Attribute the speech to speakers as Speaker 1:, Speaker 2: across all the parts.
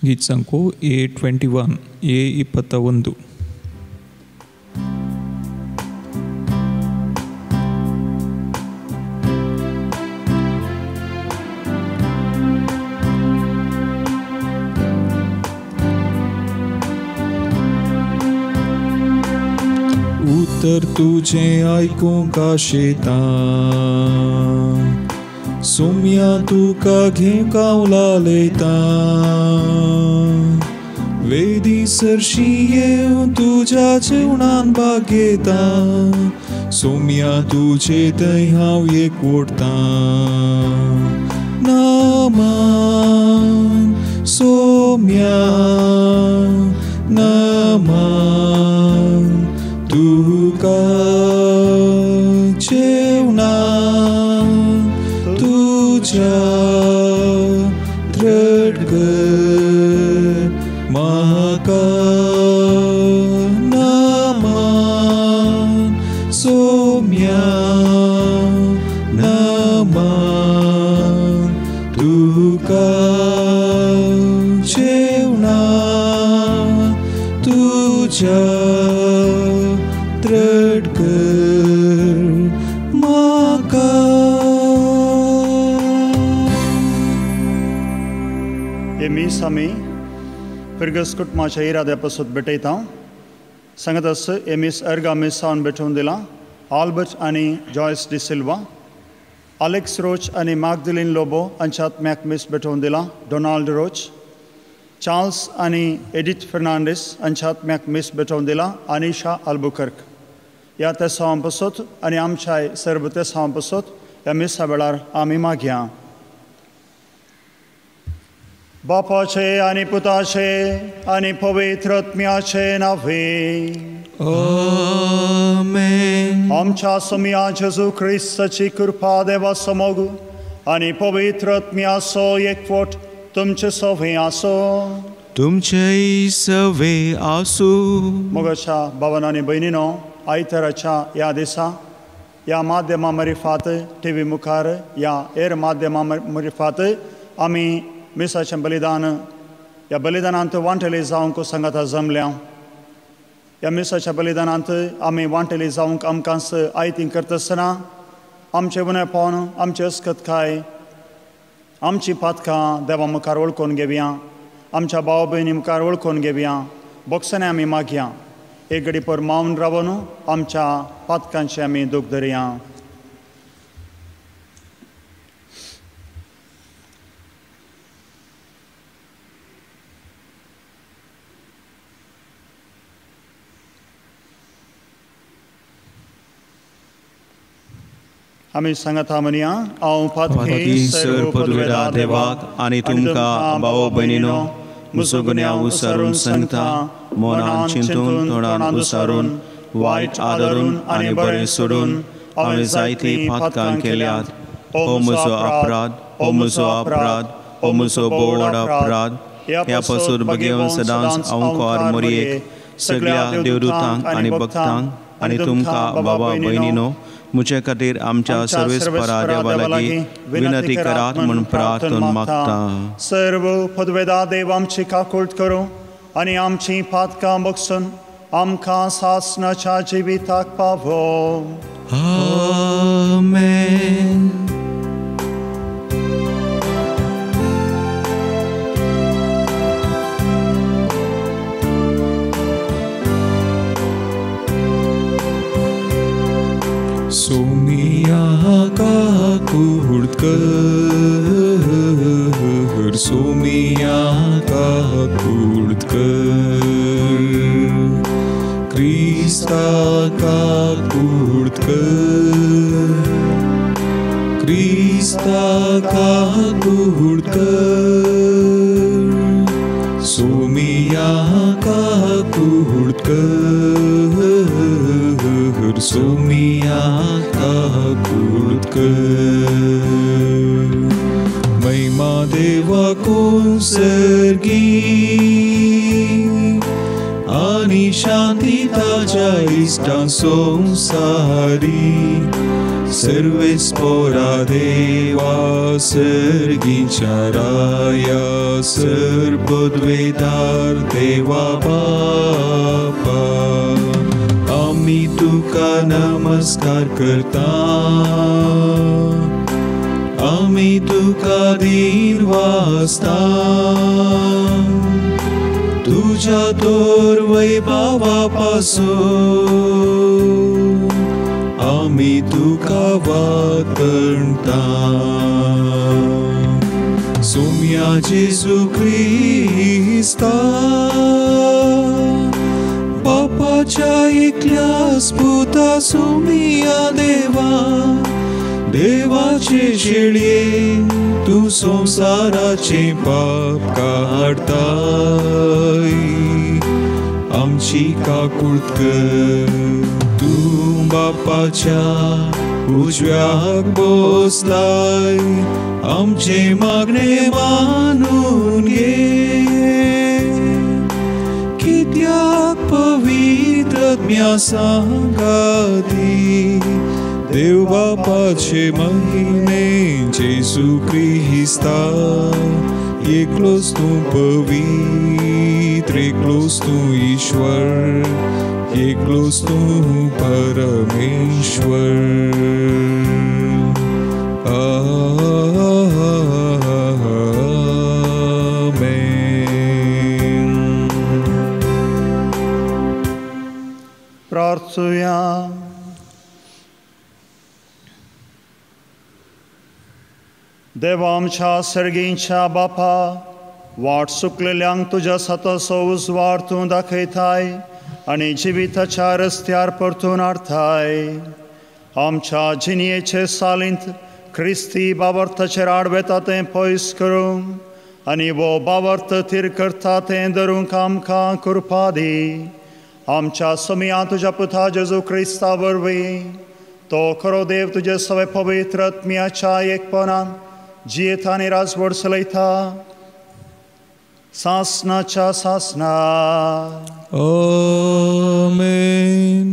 Speaker 1: गीत सांको A21 A21. उतर तुझे आयकूंक आशेता सोम्या तुका घेवंक हांव लालयता वेदी सरशी येवन तुज्या जेवणान भाग घेता सोम्या तुजे थंय हांव एकवटता नमन सोम्या नमन तुका जेवणा तुज्या द्रढ म्हाका नमन सोम्या नमन तुका जेवणा तुज्या द्रढ म्हाका.
Speaker 2: हे मीस आमी फिर्गस कुटुंबाच्या इराद्या पासत भेटयता. सांगत आस हे मीस अर्गा मीस सावन भेटोवन दिलां आल्बर्ट आनी जॉयस डिसिल्वा, अलेक्स रोच आनी मागदिलीन लोबो हांच्या आत्म्याक मीस भेटोवन दिलां डोनाल्ड रोच, चार्ल्स आनी एडिथ फर्नांडीस हांच्या आत्म्याक मीस भेटोवन दिलां आनिशा आल्बुकर्क. ह्या तेसांवां पासत आनी आमच्याय सर्व तेसांवां पासत ह्या मिसा वेळार आमी मागया. बापाचे आनी पुताचे आनी पवित्र आत्म्याचे नांवे
Speaker 3: आमेन.
Speaker 2: आमच्या सोम्या जेजू क्रिस्ताची कृपा देवा समोग आनी पवित्र आत्म्याचो एकवट तुमचे सवे आसो.
Speaker 3: तुमचेय सवे आसूं.
Speaker 2: मोगाच्या भावान आनी भयणीनो, आयताराच्या ह्या दिसा ह्या माध्यमा मारिफात टी व्ही मुखार ह्या हेर माध्यमा मारिफात आमी मिसाचें बलिदान ह्या बलिदानांत वांटेली जावंक सांगाता जमल्या. ह्या मिसाच्या बलिदानांत आमी वांटेली जावंक आमकां आयती करतासतना आमचें उणेपण, आमची अस्कतकाय, आमची पातकां देवा मुखार वळखून घेवया, आमच्या भाव भयणी मुखार वळखून घेवया, बोगसणे आमी मागया. एक घडी पर मावन रावन आमच्या पातकांचें आमी दूख धरया. आमी सांगता म्हणया, हांव पातकी
Speaker 3: सर पदवेदा देवाक आनी तुमकां भाव भयणीनो म्हजो गुन्यांव उसारून सांगता, मनान चिंतून तोंडान उसारून वायट आदरून आनी बरें सोडून हांवें जायतीं पातकां केल्यात. हो म्हजो अपराध, हो म्हजो अपराध, हो म्हजो भोव अपराध. ह्या पासून बगेवन सदांच हांव मोरयेक सगळ्या देवदूतांक आनी भक्तांक आनी तुमकां बाबा भयणीनो म्हजे खातीर आमच्या सर्वेस्परा देवा लागीं विनंती करात म्हूण प्रार्थना मागता.
Speaker 2: सर्व पदवेदा देव आमची काकूट करूं आनी आमची पातकां बगसून आमकां सासणाच्या जिविताक पावो.
Speaker 3: आमेन.
Speaker 1: सोमिया काकूट कर, सोमिया काकूट कर, क्रिस्ता काकूट कर, क्रिस्ता काकूट कर, सोमिया काकूट कर, सोमिया काकूट कर. महिमा देवा कुंसर्गी आनी शांती ताच्या इश्टां संवसारी. सर्वेस्पोरा देवा सर्गीच्या राया सर पदवेदार देवा बापा आमी तुका नमस्कार करता आमी तुका दीन वासता तुझ्या तोर वैभवा पासून आमी तुका वातणता सोम्या जेजू क्रिस्ता बापाच्या एकल्याच पुता सोम्या देवा देवाचे शेळये तूं संवसाराचें पाप काडताय आमची काकूळत कर तूं बापाच्या उजव्याक बसलाय आमचें मागणें मानून घे कित्याक पवित्र आत्म्या सांगाती देव बापाचे महिमे जेजू क्रिस्ता एकलोच तूं पवित्र एकलोच तूं ईश्वर एकलोच तूं परमेश्वर. आमेन.
Speaker 2: प्रार्थुया. देवा आमच्या सर्गींच्या बापा वाट चुकलेल्यांक तुज्या सताचो उजवाड तूं दाखयताय आनी जिविताच्या रस्त्यार परतून हाडताय. आमच्या जिणयेचे सालींत क्रिस्ती बावर्ताचेर आड वेता तें पयस करूंक आनी वो बावर्त थीर करता तें धरूंक आमकां कृपा दी. आमच्या सोमया तुज्या पुता जेजू क्रिस्ता वरवीं तो खरो देव तुजे सगळे पवित्र आत्म्याच्या एकपणान जियेता आनी राजवट चलयता सासनाच्या सासना.
Speaker 1: आमेन.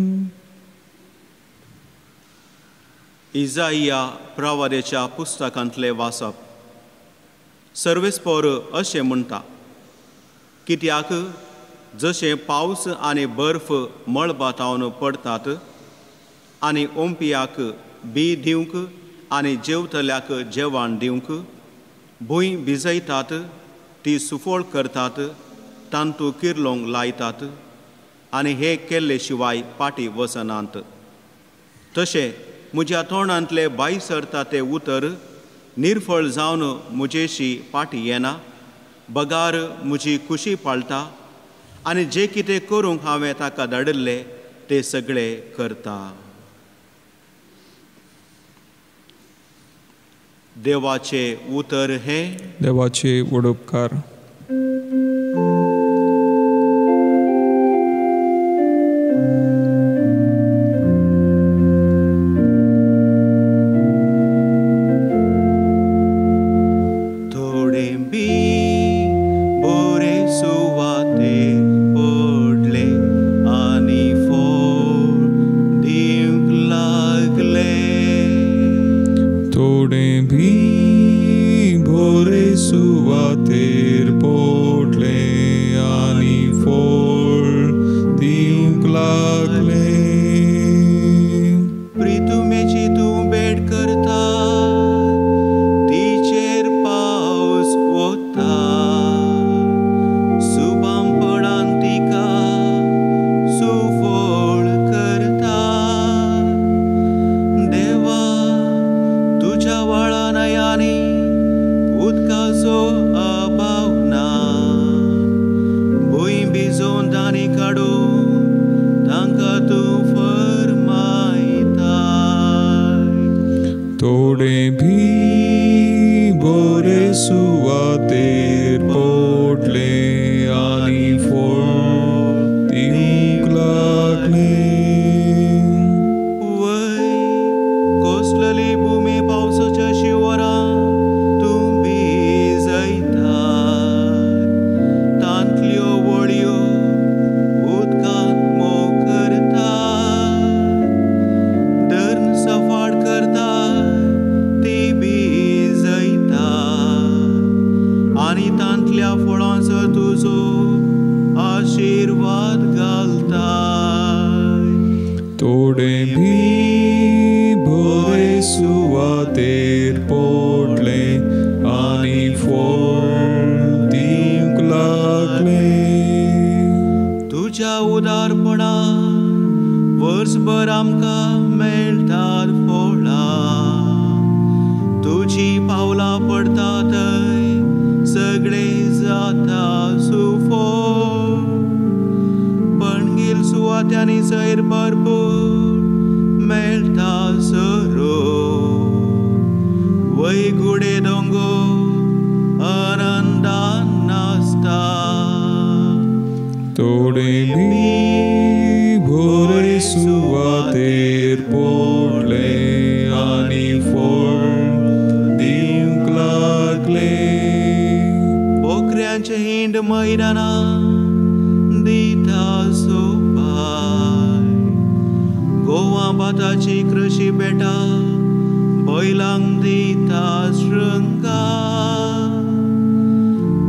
Speaker 3: इजाइया प्रवाद्याच्या पुस्तकांतलें वाचप. सर्वेस्पोर अशें म्हणटा, कित्याक जशें पावस आनी बर्फ मळबातावन पडटात आनी ओंपयाक बी दिवंक आनी जेवतल्याक जेवण दिवंक भूंय भिजयतात, ती सुफळ करतात, तांतू किर्लोंक लायतात आनी हे केल्ले शिवाय फाटीं वचनात, तशें म्हज्या तोंडांतले भायर सरता तें उतर निर्फळ जावन म्हजेशी फाटीं येना, बगार म्हजी खुशी पाळटा आनी जें कितें करूंक हांवें ताका धाडिल्लें तें सगळें करता. देवाचें उतर हें
Speaker 1: देवाचे वडोपकार.
Speaker 3: थोडे बी बोरे सुवातेर पडले आनी फोळ दिवंक लागले.
Speaker 1: थोडे बी बोरे सुवातेर
Speaker 3: तुज्या उदारपणान वर्सभर आमकां मेळटात फळां. तुजी पावलां पडटा थंय सगळें जाता सुफळ. पणगील सुवात्यांनी सैर भरपूर मेळटा सरो. वैगुडे दोंगर आनंदान नाचता.
Speaker 1: थोडे बी भोरे सुवातेर पडले आनी फळ दिवंक लागले.
Speaker 3: बोकऱ्यांचे हिंड मैदानां दिता सोबाय. गोवा भाताची कृशी बेटा बैलांक दिता शृंगार.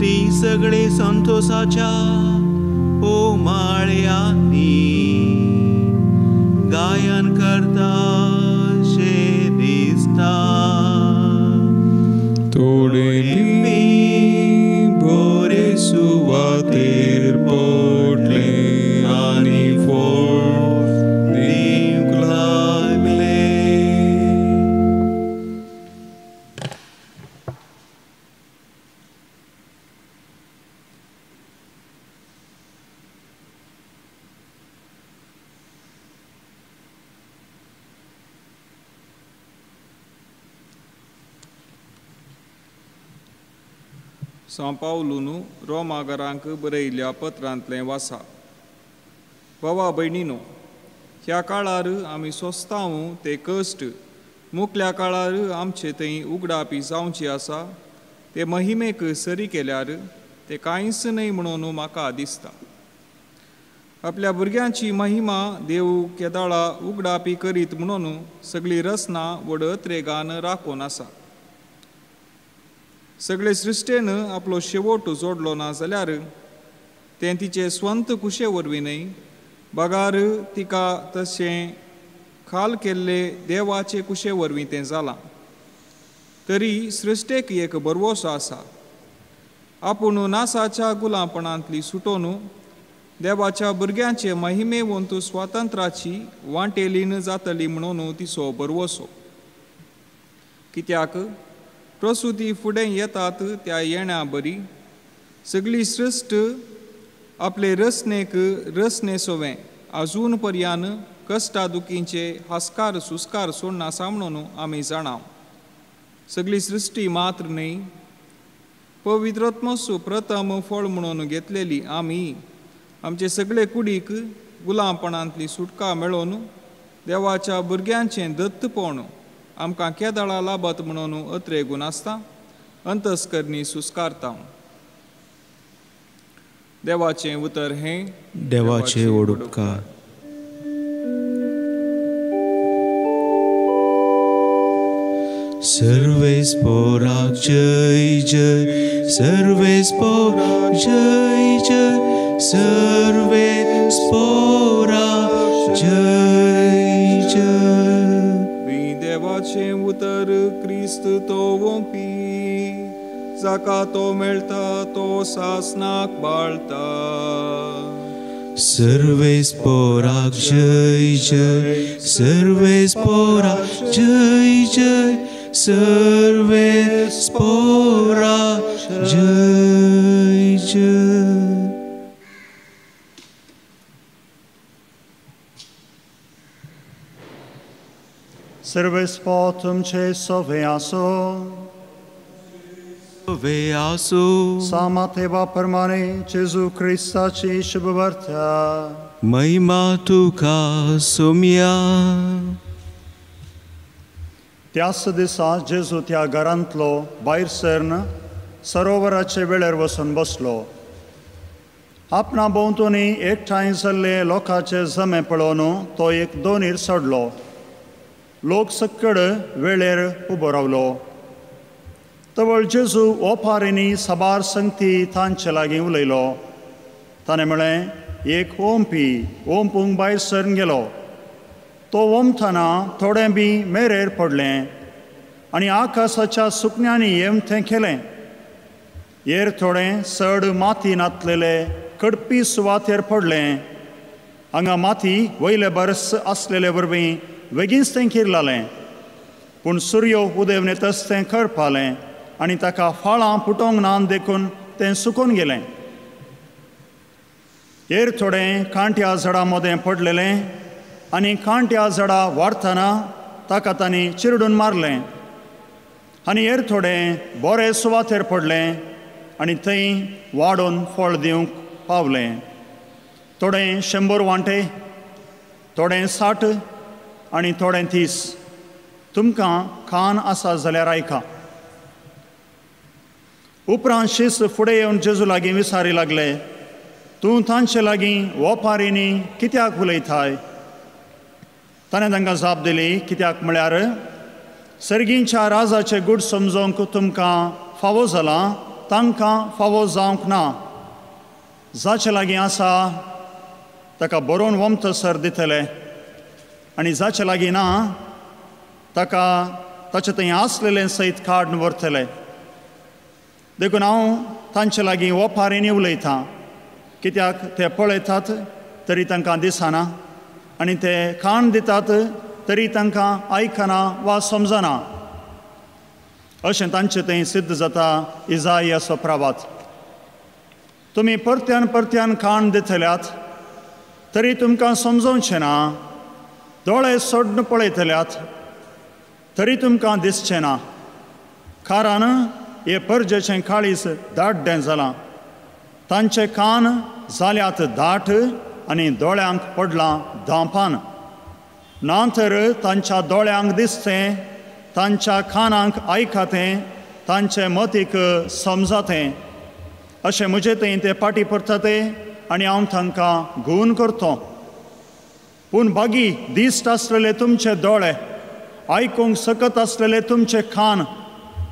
Speaker 3: ती सगळी संतोषाच्या उमाळ्यांनी गायन करता शे दिसता.
Speaker 1: थोडे बी बोरे सुवातेर पडले आनी फळ दिवंक लागले.
Speaker 4: सां पावलून रोमागरांक बरयल्ल्या पत्रांतलें वासा. भावा भयणीनो, ह्या काळार आमी सोंसतांव ते कश्ट मुखल्या काळार आमचे थंय उगडापी जावची आसा ते महिमेक सरी केल्यार ते कांयच न्हय म्हणून म्हाका दिसता. आपल्या भुरग्यांची महिमा देव केदाळा उगडापी करीत म्हणून सगळी रचना व्हड अत्रेगान राखून आसा. सगळे सृश्टेन आपलो शेवट जोडलो ना जाल्यार तें तिचे स्वंत कुशे वरवीं न्हय बगार तिका तशें खाल केल्ले देवाचे कुशे वरवीं तें जालां. तरी सृश्टेक एक भरवसो आसा. आपूण नासाच्या गुलामपणांतली सुटोवन देवाच्या भुरग्यांचे महिमेवंत स्वातंत्र्याची वांटेलीन जातली म्हणून तिचो भरवसो. कित्याक प्रसुती फुडें येतात त्या येण्या बरी सगळी सृश्ट आपले रचनेक रचने सोवें आजून पर्यान कश्टा दुखींचे हास्कार सुस्कार सोडना म्हणून आमी जाणाव. सगळी सृश्टी मात्र न्हय पवित्रत्मसु प्रथम फळ म्हणून घेतलेली आमी आमचे सगळे कुडीक गुलामपणांतली सुटका मेळोवन देवाच्या भुरग्यांचें दत्तपण आमकां केदाळा लाभत म्हणून अत्रेगून आसता अंतस्करणी सुस्कारता. देवाचें उतर हें
Speaker 3: देवाचें उपकार. सर्वेस पोराक जय जय, सर्वेस पोराक जय जय, सर्वेस पोराक जय जय.
Speaker 4: देवाचें उतर क्रिस्त तो वोंपी जाका तो मेळटा तो सासनाक बाळता.
Speaker 3: सर्वेस पोराक जय जय, सर्वेस पोराक जय जय, सर्वेस पोराक जय जय.
Speaker 2: सर्वेस पो तुमचे सोवे आसो.
Speaker 3: सोवे आसो.
Speaker 2: सामातेवा प्रमाणे जेजू क्रिस्ताची शुभवार्ता.
Speaker 3: महिमा तुका सोम्या.
Speaker 2: त्याच दिसा जेजू त्या घरांतलो भायर सरन सरोवराचे वेळेर वचून बसलो. आपणा भोंवतणी एकठांय जाल्ले लोकांचे जमे पळोवन तो एक दोनीर चडलो. लोक सक्कड वेळेर उबो रावलो. तवळ जेजू ओपारींनी साबार संगती तांचे लागीं उलयलो. ताणें म्हळें, एक ओंपी ओंपूंक भायर सरून गेलो. तो ओंपतना थोडें बी मेरेर पडलें आनी आकाशाच्या सुकण्यांनी येवन तें केलें. येर थोडें चड माती नातलेले कडपी सुवातेर पडलें. हांगा माती वयले बरस आसलेले वरवीं वेगींच तें किरलालें, पूण सुर्यो उदेवन येतच तें करपालें आनी ताका फाळां फुटोवंक ना देखून तें सुकून गेलें. हेर थोडें कांट्या झाडां मदें पडलेलें आनी कांट्या झाडां वाडटना ताका तांणी चिरडून मारलें. आनी हेर थोडें बरे सुवातेर पडलें आनी थंय वाडोवन फळ दिवंक पावलें. थोडें 100 वांटे, थोडें 60 आनी थोडें 30. तुमकां कान आसा जाल्यार आयका. उपरांत शीस फुडें येवन जेजू लागीं विचारी लागले, तूं तांचे लागीं वोपारींनी कित्याक उलयताय? ताणें तांकां जाप दिली, कित्याक म्हळ्यार सर्गींच्या राजाचें गूट समजोवंक तुमकां फावो जालां, तांकां फावो जावंक ना. जाचे लागीं आसा ताका बरोवन वमतसर दितले आनी जाचे लागीं ना ताका ताचे थंय आसलेलें सयत काडून व्हरतले. देखून हांव तांचे लागीं वोपारींनी उलयतां, कित्याक ते पळयतात तरी तांकां दिसना आनी ते कान दितात तरी तांकां आयकना वा समजना. अशें तांचे थंय सिद्ध जाता इजायाचो प्रवाद. तुमी परत्यान परत्यान कान दितल्यात तरी तुमकां समजोवचें ना, दोळे सोडून पळयतल्यात तरी तुमकां दिसचें ना, कारण हे परजेचें काळीज दाड्डें जालां, तांचे कान जाल्यात दाट आनी दोळ्यांक पडलां धांपान. ना तर तांच्या दोळ्यांक दिसतें, तांच्या कानांक आयकतें, तांचे मतीक समजतें. अशें म्हजे थंय ते पाटी परतते आनी हांव तांकां गूण करतो. पूण बागी दिश्ट आसलेले तुमचे दोळे, आयकूंक सकत आसलेले तुमचे कान,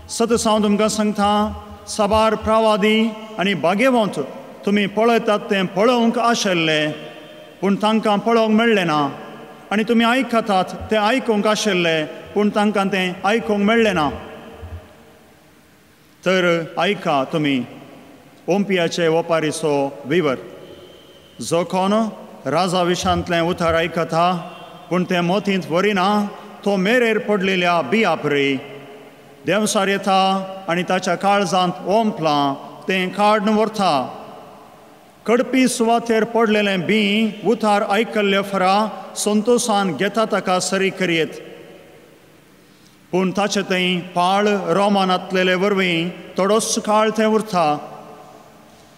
Speaker 2: सतस हांव तुमकां सांगता, साबार प्रवादी आनी भाग्यवंत तुमी पळयतात तें पळोवंक आशिल्ले, पूण तांकां पळोवंक मेळ्ळें ना, आनी तुमी आयकतात तें आयकूंक आशिल्ले, पूण तांकां तें आयकूंक मेळ्ळें ना. तर आयका तुमी ओंपियाचे वपारीचो विवर. जो कोण राजा विशांतलें उतर आयकता पूण तें मोतींत व्हरिना, तो मेरेर पडलेल्या बियापरी देंवसार येता आनी ताच्या काळजांत ओंपलां तें काडून व्हरता. कडपी सुवातेर पडलेलें बी उतार आयकल्ले फरा संतोशान घेता ताका सरी करयेत, पूण ताचे थंय पाळ रोमानातलेले वरवीं थोडोच काळ तें उरता.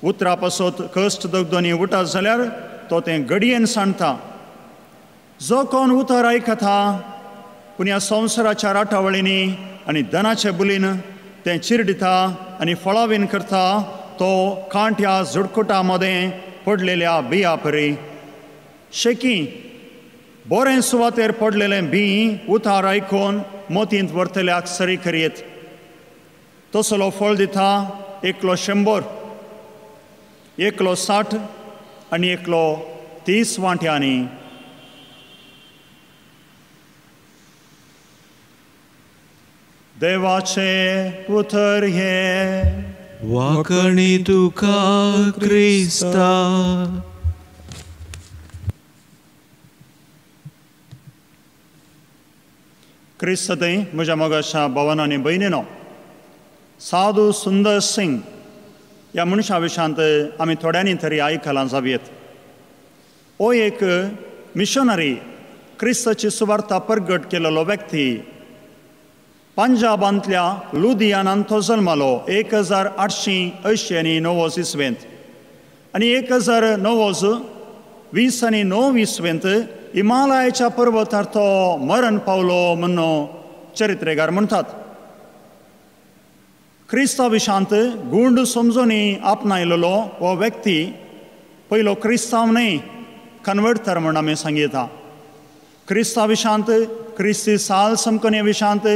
Speaker 2: उतरा पासत कश्ट दगदोनी उठत जाल्यार तो तें घडयेन सांडटा. जो कोण उतर आयकता पूण ह्या संवसाराच्या राटावळींनी आनी धनाचे बुलीन तें चिरडिता आनी फळावीन करता, तो कांट्या झुडकुटा मदें पडलेल्या बिया परी. शेकी बरें सुवातेर पडलेलें बी उतार आयकून मोतींत व्हरतल्याक सरी करयेत. तसलो फळ दिता एकलो 100, एकलो 60 आनी एकलो 30 वांट्यांनी. देवाचें उतर हें.
Speaker 1: वाकणी तुका क्रिस्ता.
Speaker 2: क्रिस्त थंय म्हज्या मोगाच्या भावान आनी भयणीनो, साधू सुंदर सिंग ह्या मनशा विशांत आमी थोड्यांनी तरी आयकलां जावयेत. हो एक मिशनरी, क्रिस्ताची सुवार्ता परगट केलेलो व्यक्ती. पंजाबांतल्या लुधियानांत तो जल्मालो 1889 इसवेंत आनी 1929 इसवेंत हिमालयाच्या पर्वतार तो मरण पावलो म्हूण चरित्रेकार म्हणटात. क्रिस्ता विशांत गूंड समजूनी आपणायलेलो हो व्यक्ती पयलो क्रिस्तांव न्हय, कन्वर्टर म्हूण आमी सांगता. क्रिस्ता विशांत, क्रिस्ती साल समकणे विशांत,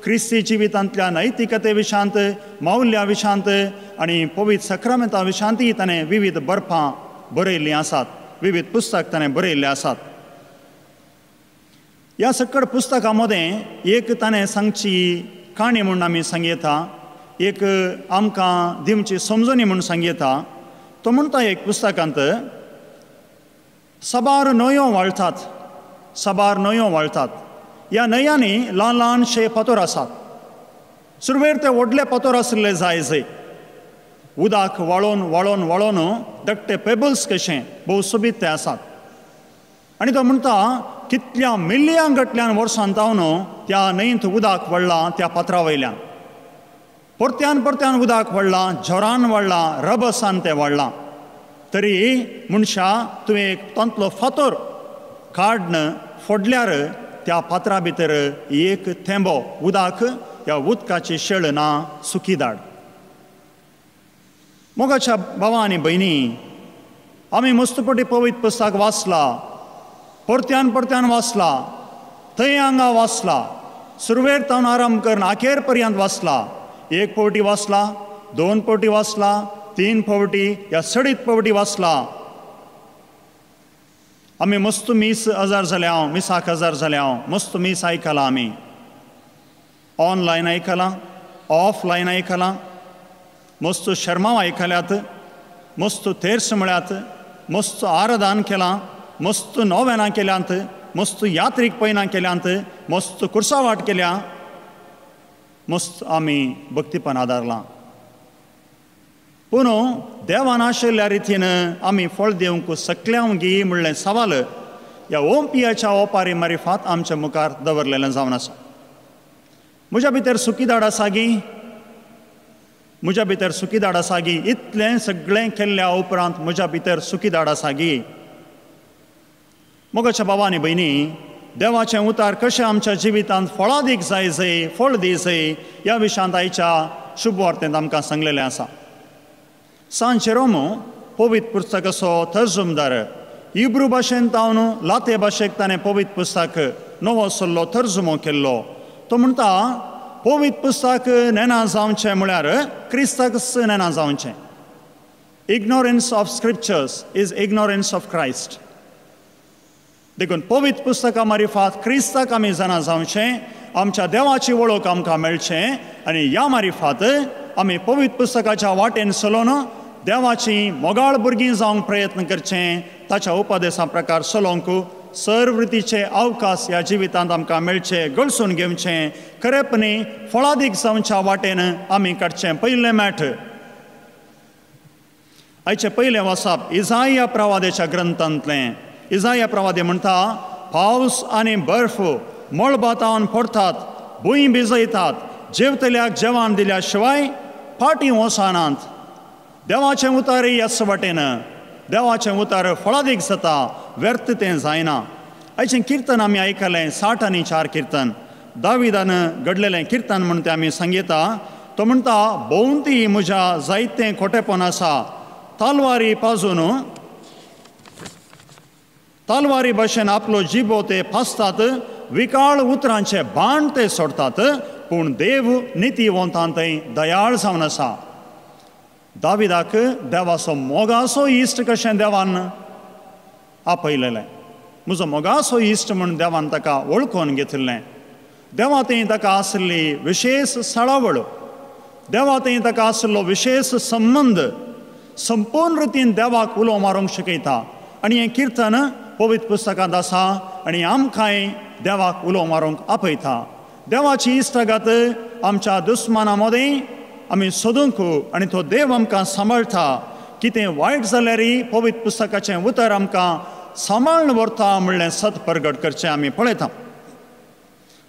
Speaker 2: क्रिस्ती जिवितांतल्या नैतिकते विशांत, मौल्या विशांत आनी पवित्र सक्रामेंता विशांतय ताणें विविध बरपां बरयल्लीं आसात, विविध पुस्तक ताणें बरयल्लें आसात. ह्या सकड पुस्तकां मदें एक ताणें सांगची काणी म्हूण आमी सांगयता, एक आमकां दिवची समजणी म्हूण सांगयता. तो म्हणटा एक पुस्तकांत साबार न्हंयो व्हाळटात, साबार न्हंयो व्हाळटात. ह्या न्हंयांनी ल्हान ल्हानशे फातर आसात. सुरवेर ते व्हडले फातर आशिल्ले जाय जय उदक व्हाळोन व्हाळोन व्हाळोन धाकटे पेबल्स कशें भोव सोबीत ते आसात. आनी तो म्हणटा कितल्या मिलयां गटल्यान वर्सान तावन त्या न्हंयंत उदक व्हडलां त्या फातरा वयल्यान परत्यान परत्यान उदक व्हडलां, झोरान व्हडलां, रबसान तें व्हडलां. तरी मनशा तुवें एक तांतलो फातर काडन फोडल्यार त्या फातरा भितर एक थेंबो उदक ह्या उदकाची शेळ ना, सुकी दाड. मोगाच्या भावा आनी भयणी, आमी मस्तपटी पवित्र पुस्तक वाचला, परत्यान परत्यान वाचला, थंय हांगा वाचला, सुरवेर तावन आरंभ करून आखेर पर्यंत वाचला. एक फावटी वाचला, दोन फावटी वाचला, तीन फावटी या सडीत फावटी वाचला. आमी मस्त मीस हजार जाल्या हांव, मिसाक हजार जाल्या हांव, मस्त मीस आयकलां आमी, ऑनलायन आयकलां, ऑफलायन आयकलां, मस्त शर्माव आयकल्यात, मस्त तेर्स म्हळ्यात, मस्त आराधन केलां, मस्त नोवेनां केल्यांत, मस्त यात्रीक पयनां केल्यांत, मस्त कुर्सावाट केल्या, मस्त आमी भक्तीपण आदारलां. पूण देवान आशिल्ल्या रितीन आमी फळ दिवंक सकल्या गी म्हणलें सवाल ह्या ओमपियाच्या ओपारी मारिफात आमच्या मुखार दवरलेलें जावन आसा. म्हज्या भितर सुकी दाड आसा गी, म्हज्या भितर सुकी दाड आसा गी, इतलें सगळें केल्ल्या उपरांत म्हज्या भितर सुकी दाड आसा गी. मोगाच्या बाबा आनी भयणी, देवाचें उतार कशें आमच्या जिवितांत फळादीक जाय जय, फळ दी जय ह्या विशयांत आयच्या शुभवार्तेंत आमकां सांगलेलें आसा. सान जेरोमो पवित्र पुस्तकाचो तर्जुमदार, हिब्रू भाशेन तावन लाते भाशेक ताणें पवित्र पुस्तक नवो सल्लो तर्जुमो केल्लो. तो म्हणटा पवित्र पुस्तक नेणा जावचें म्हळ्यार क्रिस्ताक नेणा जावचें. Ignorance of scriptures is ignorance of Christ. देखून पवित्र पुस्तकां मारिफात क्रिस्ताक आमी जाणा जावचें, आमच्या देवाची वळख आमकां मेळचें आनी ह्या मारिफात आमी पवित्र पुस्तकाच्या वाटेन चलोवन देवाची मोगाळ भुरगीं जावंक प्रयत्न करचें, ताच्या उपदेसा प्रकार चलोवंक सर्व रितीचे अवकाश ह्या जिवितांत आमकां मेळचे, गळसून घेवचें, खरेपणी फळादीक जावच्या वाटेन आमी काडचें पयलें मॅठ. आयचें पयलें वाचप इजाया प्रवादेच्या ग्रंथांतलें. इजाया प्रवादे म्हणटा पावस आनी बर्फ मळबातावन पडटात, भूंय भिजयतात, जेवतल्याक जेवण दिल्या शिवाय फाटीं वचनात. देवाचें उतारय ह्याच वाटेन, देवाचें उतार फळादीक जाता, व्यर्थ तें जायना. आयचें किर्तन आमी आयकलें 64 किर्तन, दाविदान घडलेलें किर्तन म्हूण तें आमी सांगता. तो म्हणटा भोंवती म्हज्या जायतें खोटेपण आसा, तालवारी पाजून तालवारी भाशेन आपलो जिबो ते फासतात, विकाळ उतरांचे बाण ते सोडटात, पूण देव नितीवंतां थंय दयाळ जावन आसा. दाविदाक देवाचो मोगाचो इश्ट कशें देवान आपयलेलें, म्हजो मोगाचो इश्ट म्हूण देवान ताका वळखून घेतिल्लें. देवा थंय ताका आशिल्ली विशेश साळावळ, देवा थंय ताका आशिल्लो विशेश संबंद संपूर्ण रितीन देवाक उलो मारूंक शिकयता. आनी हें किर्तन पवित्र पुस्तकांत आसा आनी आमकांय देवाक उलो मारूंक आपयता. देवाची इश्टागत आमच्या दुस्माना मदीं आमी सोदूंक आनी तो देव आमकां सांबाळटा. कितें वायट जाल्यारय पवित्र पुस्तकाचें उतर आमकां सांबाळून व्हरता म्हणलें सत परगट करचें आमी पळयता.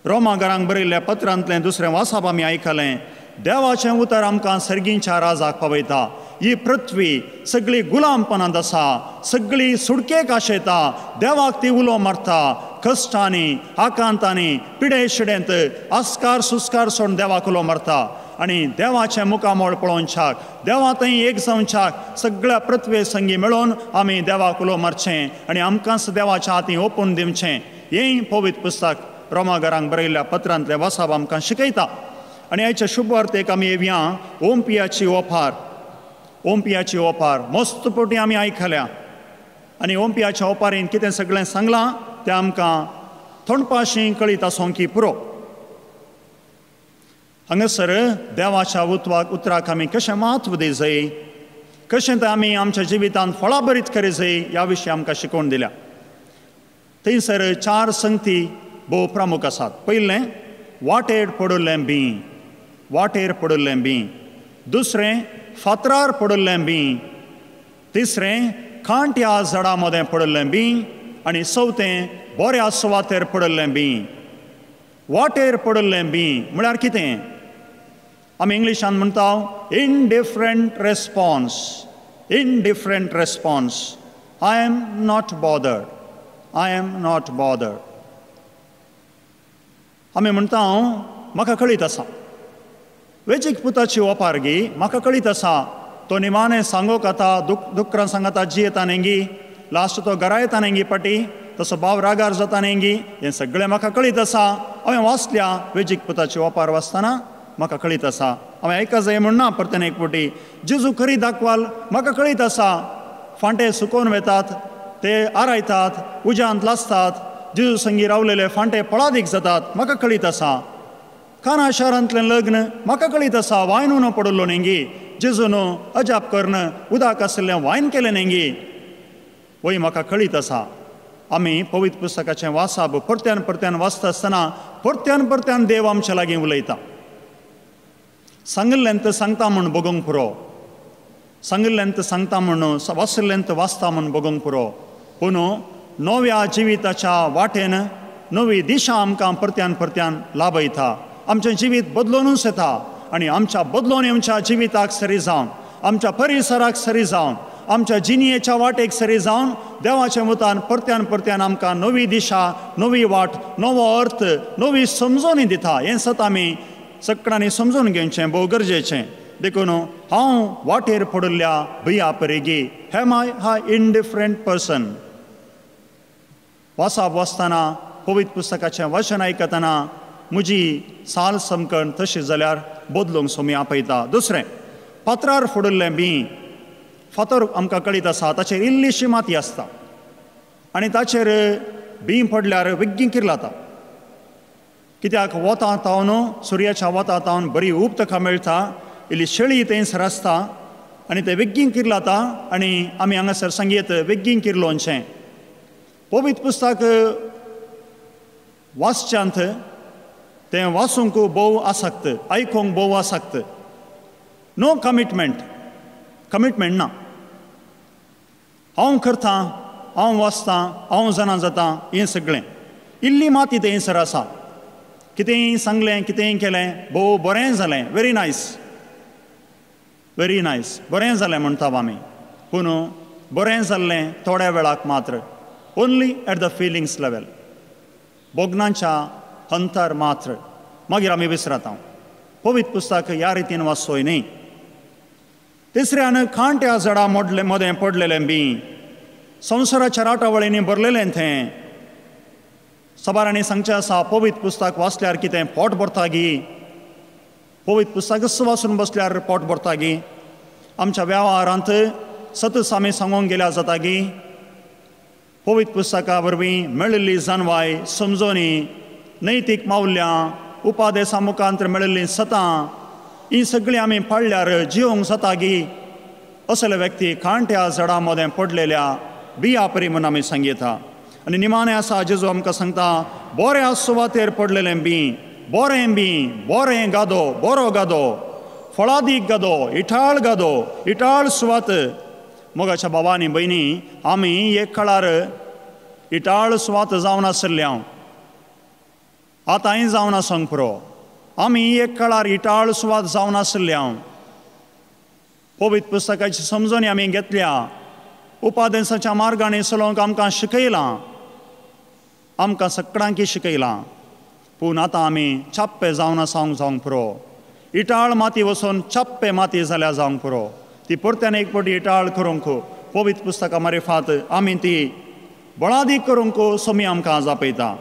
Speaker 2: रोमा घरांक बरयल्ल्या पत्रांतलें दुसरें वाचप आमी आयकलें. देवाचें उतर आमकां सर्गींच्या राजाक पावयता. ही पृथ्वी सगळी गुलामपणांत आसा, सगळी सुडकेक आशेता, देवाक ती उलो मारता. कश्टांनी, आकांतांनी, पिडे शिडेंत आस्कार सुस्कार सोडून देवाक उलो मारता आनी देवाचें मुखामळ पळोवच्याक, देवा थंय एक जावच्याक सगळ्या पृथ्वे संगी मेळोवन आमी देवाक उलो मारचें आनी आमकांच देवाच्या हातीं ओपून दिवचें. हें पवित्र पुस्तक रोमा घरांक बरयल्ल्या पत्रांतलें वाचप आमकां शिकयता. आनी आयच्या शुभवार्तेक आमी येवया ओमपियाची ओपार. ओमपियाची ओपार मस्त पटी आमी आयकल्या आनी ओमपियाच्या ओपारीन कितें सगळें सांगलां तें आमकां थोंडपाशी कळीत आसूंक की पुरो. हांगासर देवाच्या उतराक आमी कशें म्हत्व दिजय, कशें तें आमी आमच्या जिवितांत फळाभरीत करी जाय ह्या विशयी आमकां शिकोवन दिल्या. थंयसर चार संगती भोव प्रमुख आसात. पयलें, वाटेर पडिल्लें बीं, वाटेर पडिल्लें बीं. दुसरें, फातरार पडिल्लें बीं. तिसरें, कांट्या झाडां मदें पडिल्लें बीं. आनी चवथें, बऱ्या सुवातेर पडिल्लें बीं. वाटेर पडिल्लें बीं म्हळ्यार कितें? आमी इंग्लिशान म्हणटा indifferent response. Indifferent response. I am not bothered, I am not bothered. आमी म्हणटा म्हाका कळीत आसा, वेजीक पुताची ओपार गी, म्हाका कळीत आसा तो निमाणें सांगोक आतां दुकरां सांगाता जियेता न्ही, लास्ट तो घरा येता न्ही पाटी, तसो भाव रागार जाता न्ही, हें सगळें म्हाका कळीत आसा. हांवें वाचल्या वेजीक पुताची ओपार वाचतना म्हाका कळीत आसा. हांवें आयका जाय म्हूण ना परत्यान एक फावटी जेजू खरी दाखवाल म्हाका कळीत आसा. फांटे सुकोवन वेतात, ते आरायतात, उज्यांत लासतात, जेजू संगी रावलेले फांटे फळादीक जातात, म्हाका कळीत आसा. काना शारांतलें लग्न म्हाका कळीत आसा, वायन उणो पडिल्लो न्ही, जेजून अजाप करून उदक आशिल्लें वायन केलें न्ही, वय म्हाका कळीत आसा. आमी पवित्र पुस्तकाचें वासाब परत्यान परत्यान वाचता आसतना परत्यान परत्यान देव आमच्या लागीं उलयता. सांगिल्लें तर सांगता म्हूण बगोवंक पुरो, सांगिल्लें तर सांगता म्हूण, वाचिल्लें तर वाचता म्हूण बगोवंक पुरो, पूण नव्या जिविताच्या वाटेन नवी दिशा आमकां परत्यान परत्यान लाभयता. आमचें जिवीत बदलूनच येता आनी आमच्या बदलून आमच्या जिविताक सरी जावन, आमच्या परिसराक सरी जावन, आमच्या जिणयेच्या वाटेक सरी जावन देवाच्या मुतान परत्यान परत्यान आमकां नवी दिशा, नवी वाट, नवो अर्थ, नवी समजोणी दिता. हें सत आमी सगळ्यांनी समजून घेवचें भोव गरजेचें. देखून हांव वाटेर पडिल्ल्या भुंया परेगी, हेम I हा इनडिफरंट पर्सन. वासाप वाचतना, पवित्र पुस्तकाचें वाचन आयकतना म्हजी साल समकण तशी जाल्यार बदलूंक सोमी आपयता. दुसरें, फातरार फोडिल्लें बीं. फातर आमकां कळीत आसा ताचेर इल्लीशी माती आसता आनी ताचेर बीं पडल्यार बेगीन किर्लाता. कित्याक वता तावन, सुर्याच्या वता तावन बरी ऊब ताका मेळटा, इल्ली शेळी थंयसर आसता आनी तें बेगीन किर्लाता. आनी आमी हांगासर सांगयत बेगीन किर्लोवचें. पवित्र पुस्तक वाचच्यांत तें वाचूंक भोव आसक्त, आयकूंक भोव आसक्त. नो कमिटमेंट, कमिटमेंट ना. हांव करतां, हांव वाचतां, हांव जाणा जाता, हें सगळें इल्ली माती थंयसर आसा. कितेंय सांगलें, कितेंय केलें, भोव बरें जालें, व्हेरी नायस, व्हेरी नायस, बरें जालें म्हणटा आमी. पूण बरें जाल्लें थोड्या वेळाक मात्र, only at the feelings level, भोगणांच्या हंतर मात्र, मागीर आमी विसरता. पवित्र पुस्तक ह्या रितीन वाचोय न्ही. तिसऱ्यान, कांट्या झाडां मोडले मदें पडलेलें बीं, संवसाराच्या राटावळींनी भरलेलें तें. सबारांनी सांगचें आसा, पवित्र पुस्तक वाचल्यार कितें पोट भरता गी? पवित्र पुस्तकच वाचून बसल्यार पोट भरता गी? आमच्या वेव्हारांत सतच आमी सांगूंक गेल्यार जाता गी? पवित्र पुस्तका वरवीं मेळिल्ली जानवाय, समजोणी, नैतीक मावल्यां, उपादेसा मुखांत मेळिल्लीं सतां, ही सगळीं आमी पाळल्यार जिवंक जाता गी? असले व्यक्ती कांट्या झाडां मदें पडलेल्या बिया परी म्हूण आमी सांगता. आनी निमाणें आसा जेजू आमकां सांगता, बऱ्या सुवातेर पडलेलें बीं, बरें बीं, बरें गादो, बरो गादो, फळादीक गादो, इठाळ गादो, इठाळ सुवात. मोगाच्या भावा आनी भयणी, आमी एक काळार इटाळ सुवात जावन आशिल्ले, हांव आतांय जावन आसूंक पुरो. आमी एक काळार इटाळ सुवात जावन आशिल्ले. हांव पवित्र पुस्तकाची समजणी आमी घेतल्या, उपादेसाच्या मार्गांनी चलोवंक आमकां शिकयलां, आमकां सगळ्यांकी शिकयलां. पूण आतां आमी चाप्पे जावन आसांक जावंक पुरो. इटाळ माती वचून चाप्पे माती जाल्यार जावंक पुरो. ती परत्यान एक फावटी इटाळ करूंक पवित्र पुस्तकां मारिफात आमी ती बळादीक करूंक सोमी आमकां जापयता.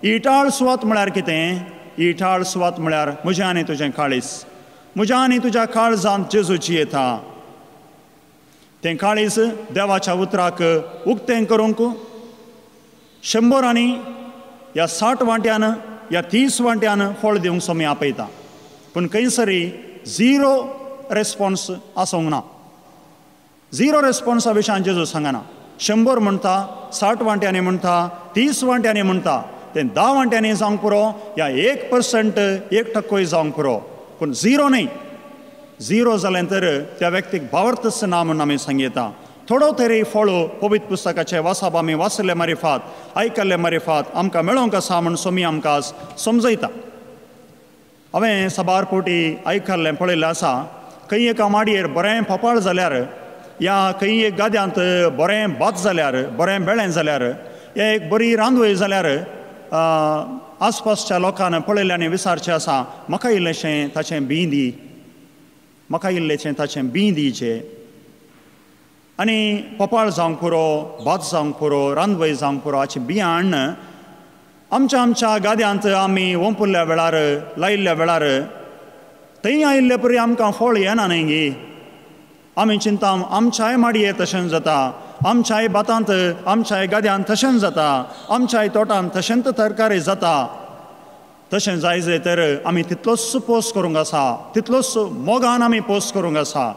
Speaker 2: इटाळ सुवात म्हळ्यार कितें? इटाळ सुवात म्हळ्यार म्हजें आनी तुजें काळीज. म्हज्या आनी तुज्या काळजांत जेजूची येता. तें काळीज देवाच्या उतराक उक्तें करूंक 100 आनी या 60 वांट्यान या 30 वांट्यान फळ दिवंक सोमी आपयता. पूण खंयसरी झिरो रेस्पॉन्स आसूंक ना. झिरो रेस्पॉन्सा विशयान जेजू सांगना. 100 म्हणटा, 60 वांट्यांनी म्हणटा, 30 वांट्यांनी म्हणटा, तें 10 वांट्यांनी जावंक पुरो या 1% 1% जावंक पुरो, पूण झिरो न्हय. झिरो जालें तर त्या व्यक्तीक भावार्थच ना म्हूण आमी सांगता. थोडो तरी फळ पवित्र पुस्तकाचे वासाप आमी वाचले मारिफात, आयकल्ले मारिफात आमकां मेळोंक आसा म्हूण सोमी आमकां समजयता. हांवें साबार फावटी आयकल्लें पळयल्लें आसा, खंय एका माडयेर बरें फोपाळ जाल्यार या खंय एक गाद्यांत बरें भात जाल्यार, बरें बेळें जाल्यार, या एक बरी रांदवय जाल्यार आसपासच्या लोकांक पळयलें आनी विचारचें आसा, म्हाका इल्लेशें ताचें बीं दी, म्हाका इल्लेशें ताचें बीं दिचें. आनी पोपाळ जावंक पुरो, भात जावंक पुरो, रांदवय जावंक पुरो हाचें बियां हाडून आमच्या आमच्या गाद्यांत आमी ओंपुल्ल्या वेळार, लायिल्ल्या वेळार थंय आयिल्ले परी आमकां फळ येना न्हय गी. आमी चिंता आमच्याय माडयेर तशेंच जाता, आमच्याय भातांत, आमच्याय गाद्यांत तशेंच जाता, आमच्याय तोटांत तशेंच तरकारी जाता. तशें जाय जाय तर आमी तितलोच पोस करूंक आसा, तितलोच मोगान आमी पोस करूंक आसा.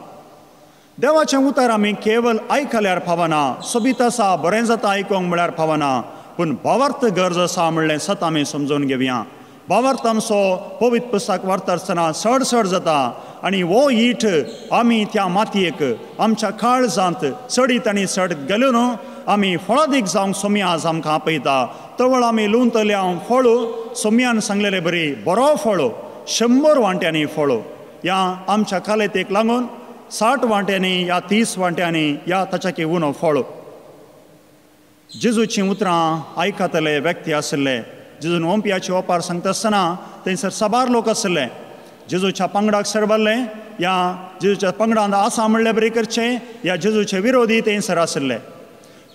Speaker 2: देवाचें उतर आमी केवल आयकल्यार पावना, सोबीत आसा, बरें जाता आयकूंक म्हळ्यार पावना, पूण भावार्थ गरज आसा म्हणलें सत आमी समजून घेवया. भावार्थ आमचो पवित्र पुस्तक वाचता आसतना चड चड जाता आनी हो ईट आमी त्या मातयेक आमच्या काळजांत चडीत आनी चडीत गेल्यो न्हू आमी फळादीक जावंक सोम्या आज आमकां आपयता. तवळ आमी लुंवतले हांव फळ सोम्यान सांगलेले बरी बरो फळ 100 वांट्यांनी फळ या आमच्या कालेतेक लागून 60 वांट्यांनी या 30 वांट्यांनी या ताच्या उणो फळ. जेजूचीं उतरां आयकतले व्यक्ती आशिल्ले. जेजून ओंपयाची ओपार सांगता आसतना थंयसर साबार लोक आशिल्ले. जेजूच्या पंगडाक सरबल्ले या जेजूच्या पंगडांत आसा म्हणले बरी करचें या जेजूचे विरोधी थंयसर आशिल्ले.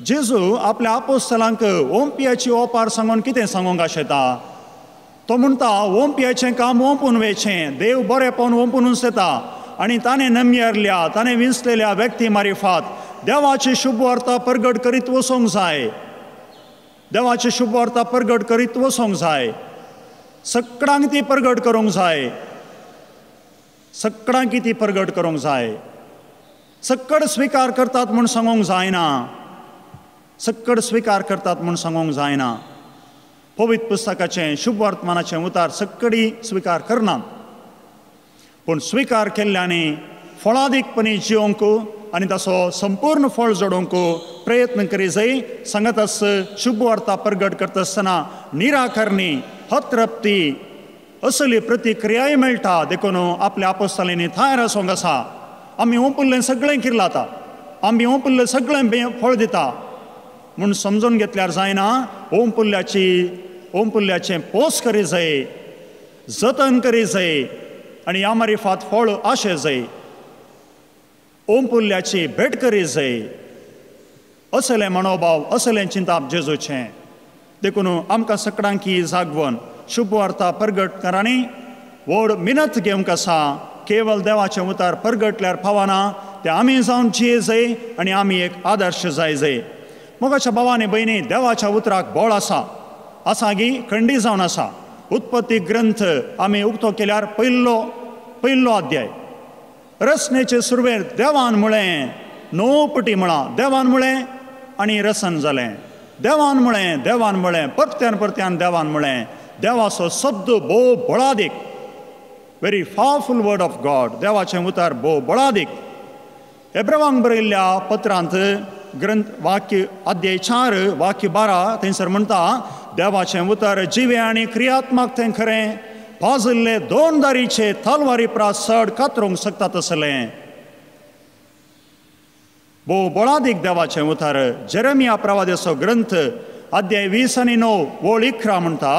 Speaker 2: जेजू आपल्या आपोस्तलांक ओंपयाची ओपार सांगून कितें सांगूंक आशेता? तो म्हणटा ओंपयाचें काम ओंपून वयचें, देव बरेपण ओंपुनूच येता आनी ताणें नमयरल्या, ताणें विंचलेल्या व्यक्ती मारिफात देवाची शुभवार्ता परगट करीत वचोंक जाय. देवाची शुभवार्ता परगट करीत वचोंक जाय, सगळ्यांक ती परगट करूंक जाय, सगळ्यांक ती परगट करूंक जाय. सक्कड स्विकार करतात म्हूण सांगूंक जायना, सक्कड स्विकार करतात म्हूण सांगूंक जायना. पवित्र पुस्तकाचें शुभवर्तमानाचें उतार सक्कडी स्विकार करनात, पूण स्विकार केल्ल्यांनी फळादीकपणी जिवंक आनी ताचो संपूर्ण फळ जोडूंक प्रयत्न करी जाय. सांगत आस शुभवार्ता परगट करता आसतना निराकरणी, अतृप्ती असली प्रतिक्रियाय मेळटा. देखून आपल्या आपोस्तालांनी थायर आसूंक आसा. आमी ओंपुल्लें सगळें किर्लाता, आमी ओंपुल्लें सगळें फळ दिता म्हूण समजून घेतल्यार जायना. ओंपुल्ल्याचें पोस करी जाय, जतन करी जाय आनी ह्या मारिफात फळ आशे जाय. ओंपुल्ल्याची भेट करी जाय. असलें मनोभाव, असलें चिंताप जेजूचें. देखून आमकां सगळ्यांक जागवण शुभवार्ता परगट करांनी व्हड मिनत घेवंक आसा. केवल देवाचें उतार परगटल्यार पावना, तें आमी जावन जिये जाय आनी आमी एक आदर्श जाय जाय. मोगाच्या भावांनी भयणी, देवाच्या उतराक बळ आसा, आसा गी खंडी जावन आसा. उत्पत्ती ग्रंथ आमी उक्तो केल्यार पयलो अध्याय रचनेचे सुरवेर देवान म्हळें, 9 पटी म्हळां, देवान म्हळें आनी रसन जालें. देवान म्हळें, देवान म्हळें, परत्यान परत्यान देवान म्हळें. देवाचो शब्द भोव बळादीक, very powerful word of God. देवाचें उतर भोव बळादीक. एब्रावांक बरयल्ल्या पत्रांत ग्रंथ वाक्य अध्याय 4 वाक्य 12 थंयसर म्हणटा, देवाचें उतर जिवें आनी क्रियात्मक तें खरें, पाजिल्ले 2 दारीचे तलवारी प्रास चड कातरूंक शकता तसलें. भोव बळादीक देवाचें उतर. जेरेमिया प्रवाद्याचो ग्रंथ अध्याय 20 आनी 9 ओळ 11 म्हणटा,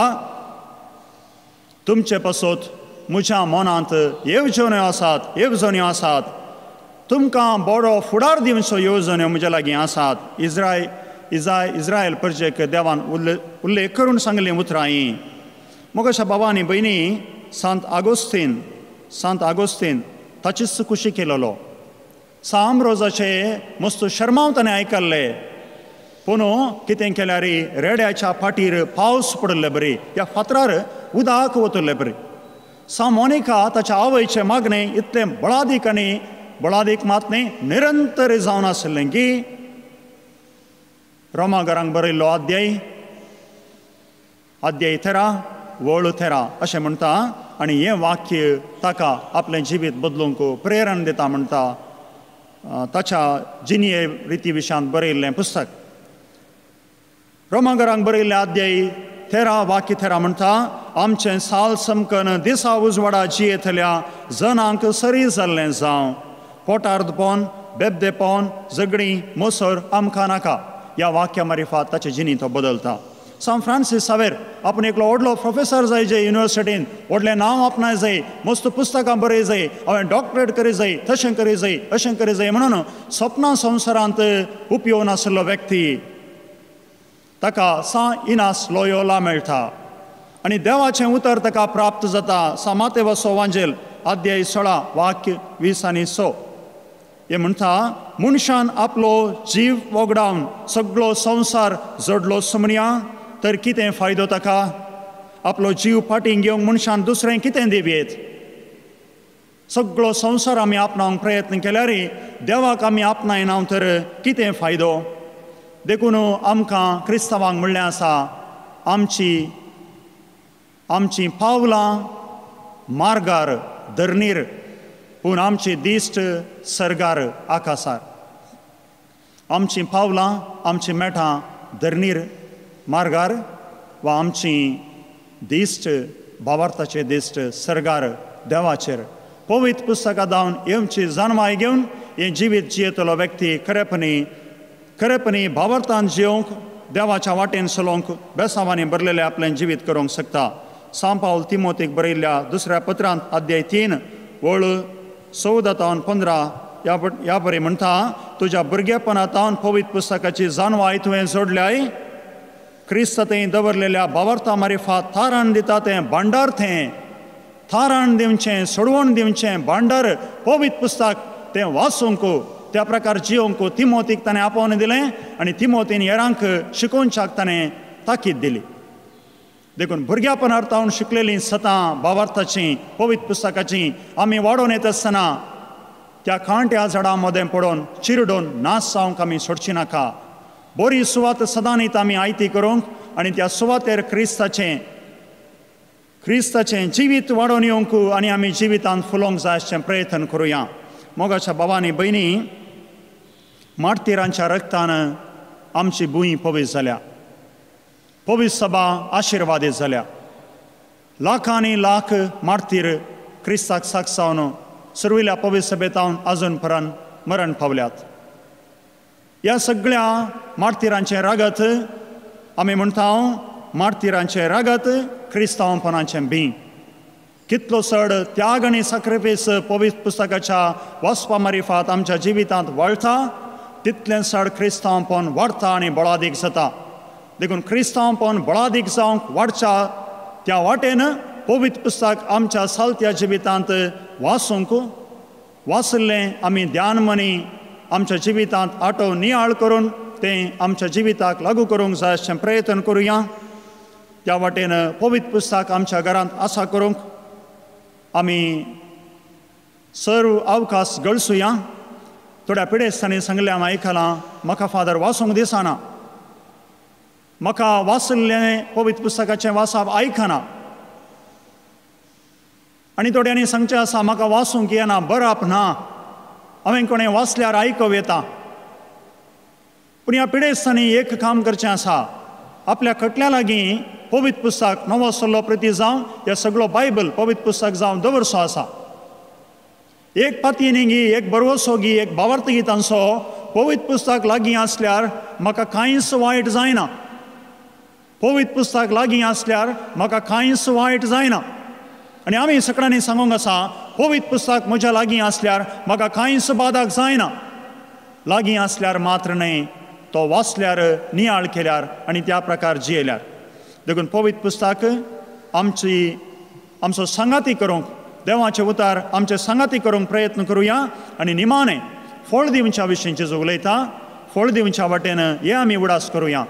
Speaker 2: तुमचे पासत म्हज्या मनांत येवजण्यो आसात, येवजण्यो आसात, तुमकां बरो फुडार दिवचो येवजण्यो म्हज्या लागीं आसात. इज्रायल परजेक देवान उल्लेख करून सांगलीं उतरां हीं. मोगाच्या बाबा आनी भयणी, सांत आगोस्तीन ताचीच कुशी केलेलो. साम रोजाचे मस्त शर्माव ताणें आयकल्ले, पूण कितें केल्यार रेड्याच्या फाटीर पावस पडिल्ले बरी, ह्या फातरार उदक वतले बरी. सा मोनिका ताच्या आवयचें मागणें इतलें बळादीक आनी बळादीक मात न्ही निरंतर जावन आशिल्लें की रोमागरांक बरयल्लो अध्याय अध्याय 13 वळ 13 अशें म्हणटा आनी हें वाक्य ताका आपलें जिवीत बदलूंक प्रेरणा दिता म्हणटा ताच्या जिणये रिती विशयांत बरयल्लें पुस्तक. रोमागरांक बरयल्लें अध्याय 13 वाक्य 13 म्हणटा आमचें साल समकन दिसा उजवाडा जियेतल्या जनांक सरी जाल्लें जावं पोटार दुपोन बेबदेपोन झगडीं मोसर आमकां नाका. ह्या वाक्या मारिफात ताचे जिणी तो बदलता. सांत फ्रांसीस सावेर आपूण एकलो व्हडलो प्रोफेसर जाय जे युनिवर्सिटीन व्हडलें नांव आपणाय जाय मस्त पुस्तकां बरय जाय हांवें डॉक्टरेट करी जाय तशें करी जाय अशें करी जाय म्हणून सपनां संवसारांत उपयोग नाशिल्लो व्यक्ती ताका सां इनास लोयोला मेळटा आनी देवाचें उतर ताका प्राप्त जाता. सां मातेवसो वांजेल अध्याय 16 वाक्य 20 आनी 6 हे म्हणटा मनशान आपलो जीव वगडावन सगळो संवसार जोडलो सुमण्या तर कितें फायदो ताका? आपलो जीव फाटीं घेवंक मनशान दुसरें कितें दिवयेत? सगळो संवसार आमी आपणावंक प्रयत्न केल्यार देवाक आमी आपणायना तर कितें फायदो? देखून आमकां क्रिस्तांवांक म्हणलें आसा आमची आमची पावलां मार्गार धरणीर पूण आमची दिश्ट सर्गार आकासार. आमची पावलां आमची मेठां धरणीर मार्गार वा आमची दिश्ट भावार्थाचे दिश्ट सर्गार देवाचेर. पवित्र पुस्तकां धावन येवची जाणवाय घेवन हें जिवीत जियेतलो व्यक्ती खरेपणी खरेपणी भावार्थान जियोवंक देवाच्या वाटेन चलोवंक बेसांवांनी भरलेलें आपलें जिवीत करूंक शकता. सांत पावल तिमोतीक बरयल्ल्या दुसऱ्या पत्रांत अध्याय 3 वळ 14 तावन 15 ह्या बरी म्हणटा तुज्या भुरगेपणा तावन पवित्र पुस्तकाची जाणवाय तुवें जोडल्याय क्रिस्त थंय दवरलेल्या भावार्था मारिफात थाराण दिता तें भांडार थें थाराण दिवचें सोडवण दिवचें भांडार पवित्र पुस्तक तें वाचूंक त्या प्रकार जियोवंक तिमोतीक ताणें आपोवन दिलें आनी तिमोतीन हेरांक शिकोवच्याक ताणें ताकीद दिली. देखून भुरग्यापणार तावन शिकलेलीं सतां भावार्थाचीं पवित्र पुस्तकाचीं आमी वाडोवन येत आसतना त्या कांट्या झाडां मदें पडोवन चिरडोवन नाश जावंक आमी सोडची नाका. बरी सुवात सदांनीत आमी आयती करूंक आनी त्या सुवातेर क्रिस्ताचें क्रिस्ताचें जिवीत वाडोवन येवंक आनी आमी जिवितांत फुलोवंक जाय अशें प्रयत्न करुया. मोगाच्या बाबांनी भयणी मार्तिरांच्या रक्तान आमची भूंय पवित्र जाल्या, पवित्र सभा आशिर्वादीत जाल्या. लाखांनी लाख मार्तीर क्रिस्ताक साक्ष जावन सुर्विल्या पवित्र सभेतावन आजून पर्यंत मरण पावल्यात. ह्या सगळ्या मार्तिरांचें रागत आमी म्हणटा मार्तिरांचें रागत क्रिस्तांवपणाचें बीं. कितलो चड त्याग आनी साक्रिफीस पवित्र पुस्तकाच्या वाचपा मारिफात आमच्या जिवितांत वाळटा तितलें चड क्रिस्तांवपण वाडटा आनी बळादीक जाता. देखून क्रिस्तांवपण बळादीक जावंक वाडच्या त्या वाटेन पवित्र पुस्तक आमच्या सालत्या जिवितांत वाचूंक वाचिल्लें आमी ध्यान मनी आमच्या जिवितांत आटो नियाळ करून तें आमच्या जिविताक लागू करूंक जाय अशें प्रयत्न करुया. त्या वाटेन पवित्र पुस्तक आमच्या घरांत आसा करूंक आमी सर्व अवकाश गळसुया. थोड्या पिडेस्तांनी सांगलें हांवें आयकलां म्हाका फादर वाचूंक दिसना, म्हाका वाचिल्लें पवित्र पुस्तकाचें वाचप आयकना. आनी थोड्यांनी सांगचें आसा म्हाका वाचूंक येना, बरप ना, हांवें कोणें वाचल्यार आयकूं येता. पूण ह्या पिडेस्तांनी एक काम करचें आसा, आपल्या खटल्या लागीं पवित्र पुस्तक नवो सल्लो प्रती जावं ह्या सगळो बायबल पवित्र पुस्तक जावं दवरचो आसा. एक पातयेनी गी एक बरवसो गी एक भावार्थ गितांचो पवित्र पुस्तक लागीं आसल्यार म्हाका कांयच वायट जायना. पवित्र पुस्तक लागीं आसल्यार म्हाका कांयच वायट जायना. आनी आमी सगळ्यांनी सांगूंक आसा पवित्र पुस्तक म्हज्या लागीं आसल्यार म्हाका कांयच बादाक जायना. लागीं आसल्यार मात्र न्हय, तो वाचल्यार नियाळ केल्यार आनी त्या प्रकार जियेल्यार. देखून पवित्र पुस्तक आमची आमचो सांगाती करूंक देवाचे उतार आमचे सांगाती करूंक प्रयत्न करुया. आनी निमाणें फळ दिवच्या विशीं जेजू उलयता, फळ दिवच्या वाटेन हे आमी उडास करुया.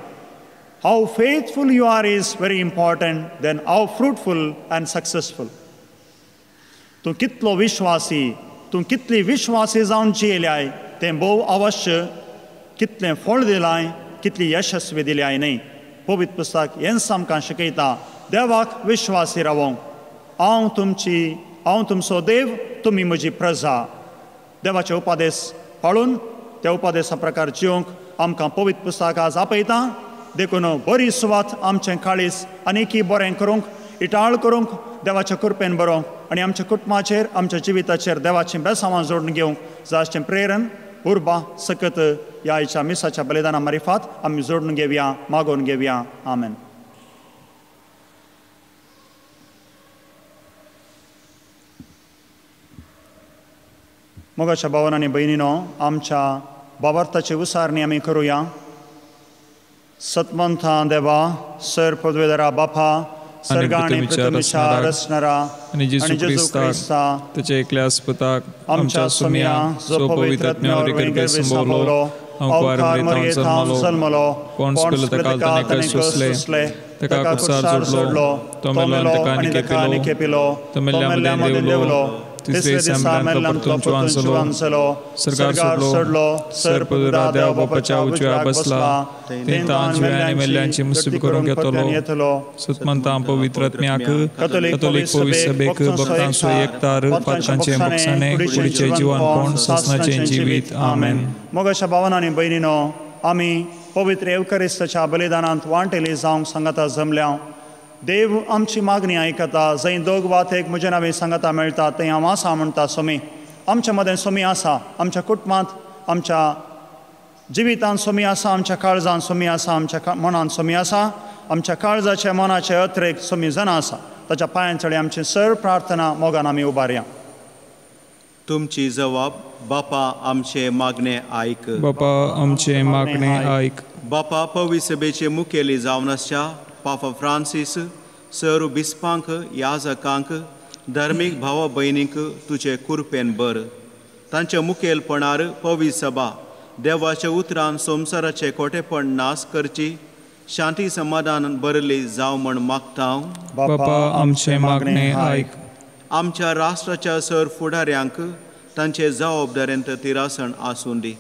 Speaker 2: How faithful you are is very important than how fruitful and successful. तूं कितलो विश्वासी, तूं कितली विश्वासी जावन जियेल्याय तें भोव अवश्य, कितलें फळ दिलाय, कितली यशस्वी दिल्याय न्हय। पवित्र पुस्तक हेंच आमकां शिकयता, देवाक विश्वासी रावोंक। हांव तुमची, हांव तुमचो देव, तुमी म्हजी प्रजा। देवाचे उपदेश पाळून त्या उपदेशा प्रकार जिवंक आमकां पवित्र पुस्तक आज आपयता। देखून बरी सुवात आमचें काळीज आनीकी बरें करूंक, इटाळ करूंक, देवाच्या कृपेन बरोवंक आनी आमच्या कुटुंबाचेर, आमच्या जिविताचेर देवाचीं बेसांवां जोडून घेवंक जाचें प्रेरण, उर्बा, सकत ह्या आयच्या मिसाच्या बलिदाना मारिफात आमी जोडून घेवया, मागोवन घेवया। आमेन। मोगाच्या भावान आनी भयणीनो, आमच्या भावार्थाची उसारणी आमी करुया। सतमंथा देवा, सर पदवेदरा बापा, सर्गाणी पृथ्वीच्या रचणारा
Speaker 4: आनी जेजू क्रिस्ता ताच्या एकल्या पुताक आमच्या सुम्या, जो पवित्र आत्म्या वरवीं संभवलो, अवकार मरियेथावन जल्मलो, पोंस पिलातान ताणें सोंसलें, ताका कुर्सार सोडलो, तो मेलो आनी ताका निकेपिलो, तो मेल्ल्या मदें देंवलो, तिसरे दिसा मेल्ल्यांतलो परतून जिवन जालो, सर्गार चडलो, सर पदरा देव बापाच्या उजव्या बसला, थंय जिव्या आनी मेल्ल्यांची मुसीब करूंक येतलो। सतमंता पवित्र आत्म्याक, कथोलीक पवित्र सभेक, भक्तांचो एकतार, पातकांचें भोगसाणें, कुडीचें जिवनपण, सासणाचें जिवीत। आमेन।
Speaker 2: मोगाच्या भावान आनी भयणीनो, आमी पवित्र येवकारिस्ताच्या बलिदानांत वांटेली जावंक सांगाता जमल्या। देव आमची मागणी आयकता। जंय दोग वा एक म्हज्या नांवान सांगाता मेळटा थंय हांव आसा म्हणटा सोमी। आमच्या मदें सोमी आसा, आमच्या कुटुंबांत, आमच्या जिवितांत सोमी आसा, आमच्या काळजांत सोमी आसा, आमच्या मनांत सोमी आसा, आमच्या काळजाचे मनाचे अत्रेक सोमी जाणा आसा। ताच्या पांयांचडे आमची सर प्रार्थना मोगान आमी उबारया।
Speaker 3: तुमची जवाब बापा आमचे मागणे आयक,
Speaker 4: बापा आमचे मागणे आयक।
Speaker 3: बापा पवित्र सभेचे मुखेली जावन आसच्या पापा फ्रांसीस, सर बिस्पांक, याजकांक, धार्मीक भावा भयणींक तुजे कुरपेन बर। तांच्या मुखेलपणार पवित्र सभा देवाच्या उतरान संवसाराचे खोटेपण नाश करची, शांती समाधान बरली जावं म्हण मागता।
Speaker 4: बापा आमचे मागणे आयक।
Speaker 3: आमच्या राष्ट्राच्या सर फुडाऱ्यांक तांचे जबाबदारेंत तिरासण आसूं दी।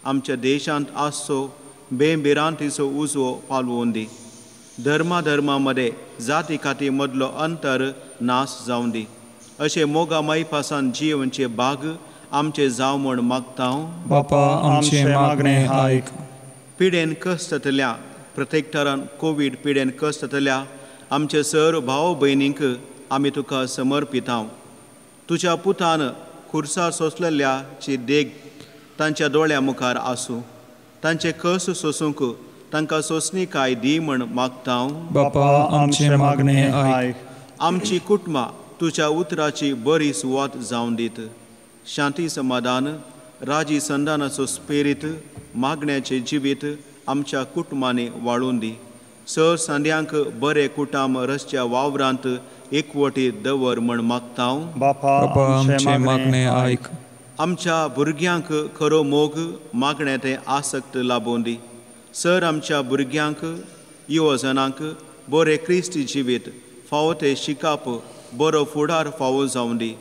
Speaker 3: आमच्या देशांत आसचो बेभिरांतीचो उजवो पालवून दी। धर्मा धर्मा मदें जाती खाती मदलो अंतर नाश जावं दी। अशें मोगा मायपासान जियेवचे भाग आमचे जावं म्हण मागता।
Speaker 4: बापा आमचे मागणे आयक।
Speaker 3: पिडेन कश्ट जातल्या, प्रत्येकतारान कोवीड पिडेन कश्ट जातल्या आमचे सर भाव भयणींक आमी तुका समर्पितांव। तुज्या पुतान खुर्सार सोंसलेल्याची देख तांच्या दोळ्या मुखार आसूं। तांचे कश्ट सोसूंक तांकां सोंसणीकाय दी म्हण मागता।
Speaker 4: बापा आमचे मागणे आयक।
Speaker 3: आमची कुटुंबां तुज्या उतराची बरी सुवात जावन दीत। शांती समाधान, राजी संधानाचो स्पिरीत, मागण्याचें जिवीत आमच्या कुटुंबांनी वाळून दी। सर सांद्यांक बरे कुटाम रसच्या वावरांत एकवटी दवर म्हण मागता।
Speaker 2: बापा
Speaker 4: आमचे मागणे आयक।
Speaker 3: आमच्या भुरग्यांक खरो मोग, मागणें तें आसक्त लाबोवन दी। सर आमच्या भुरग्यांक, युवजनांक बरें क्रिस्ती जिवीत फावो तें शिकाप, बरो फुडार फावो जावं दी।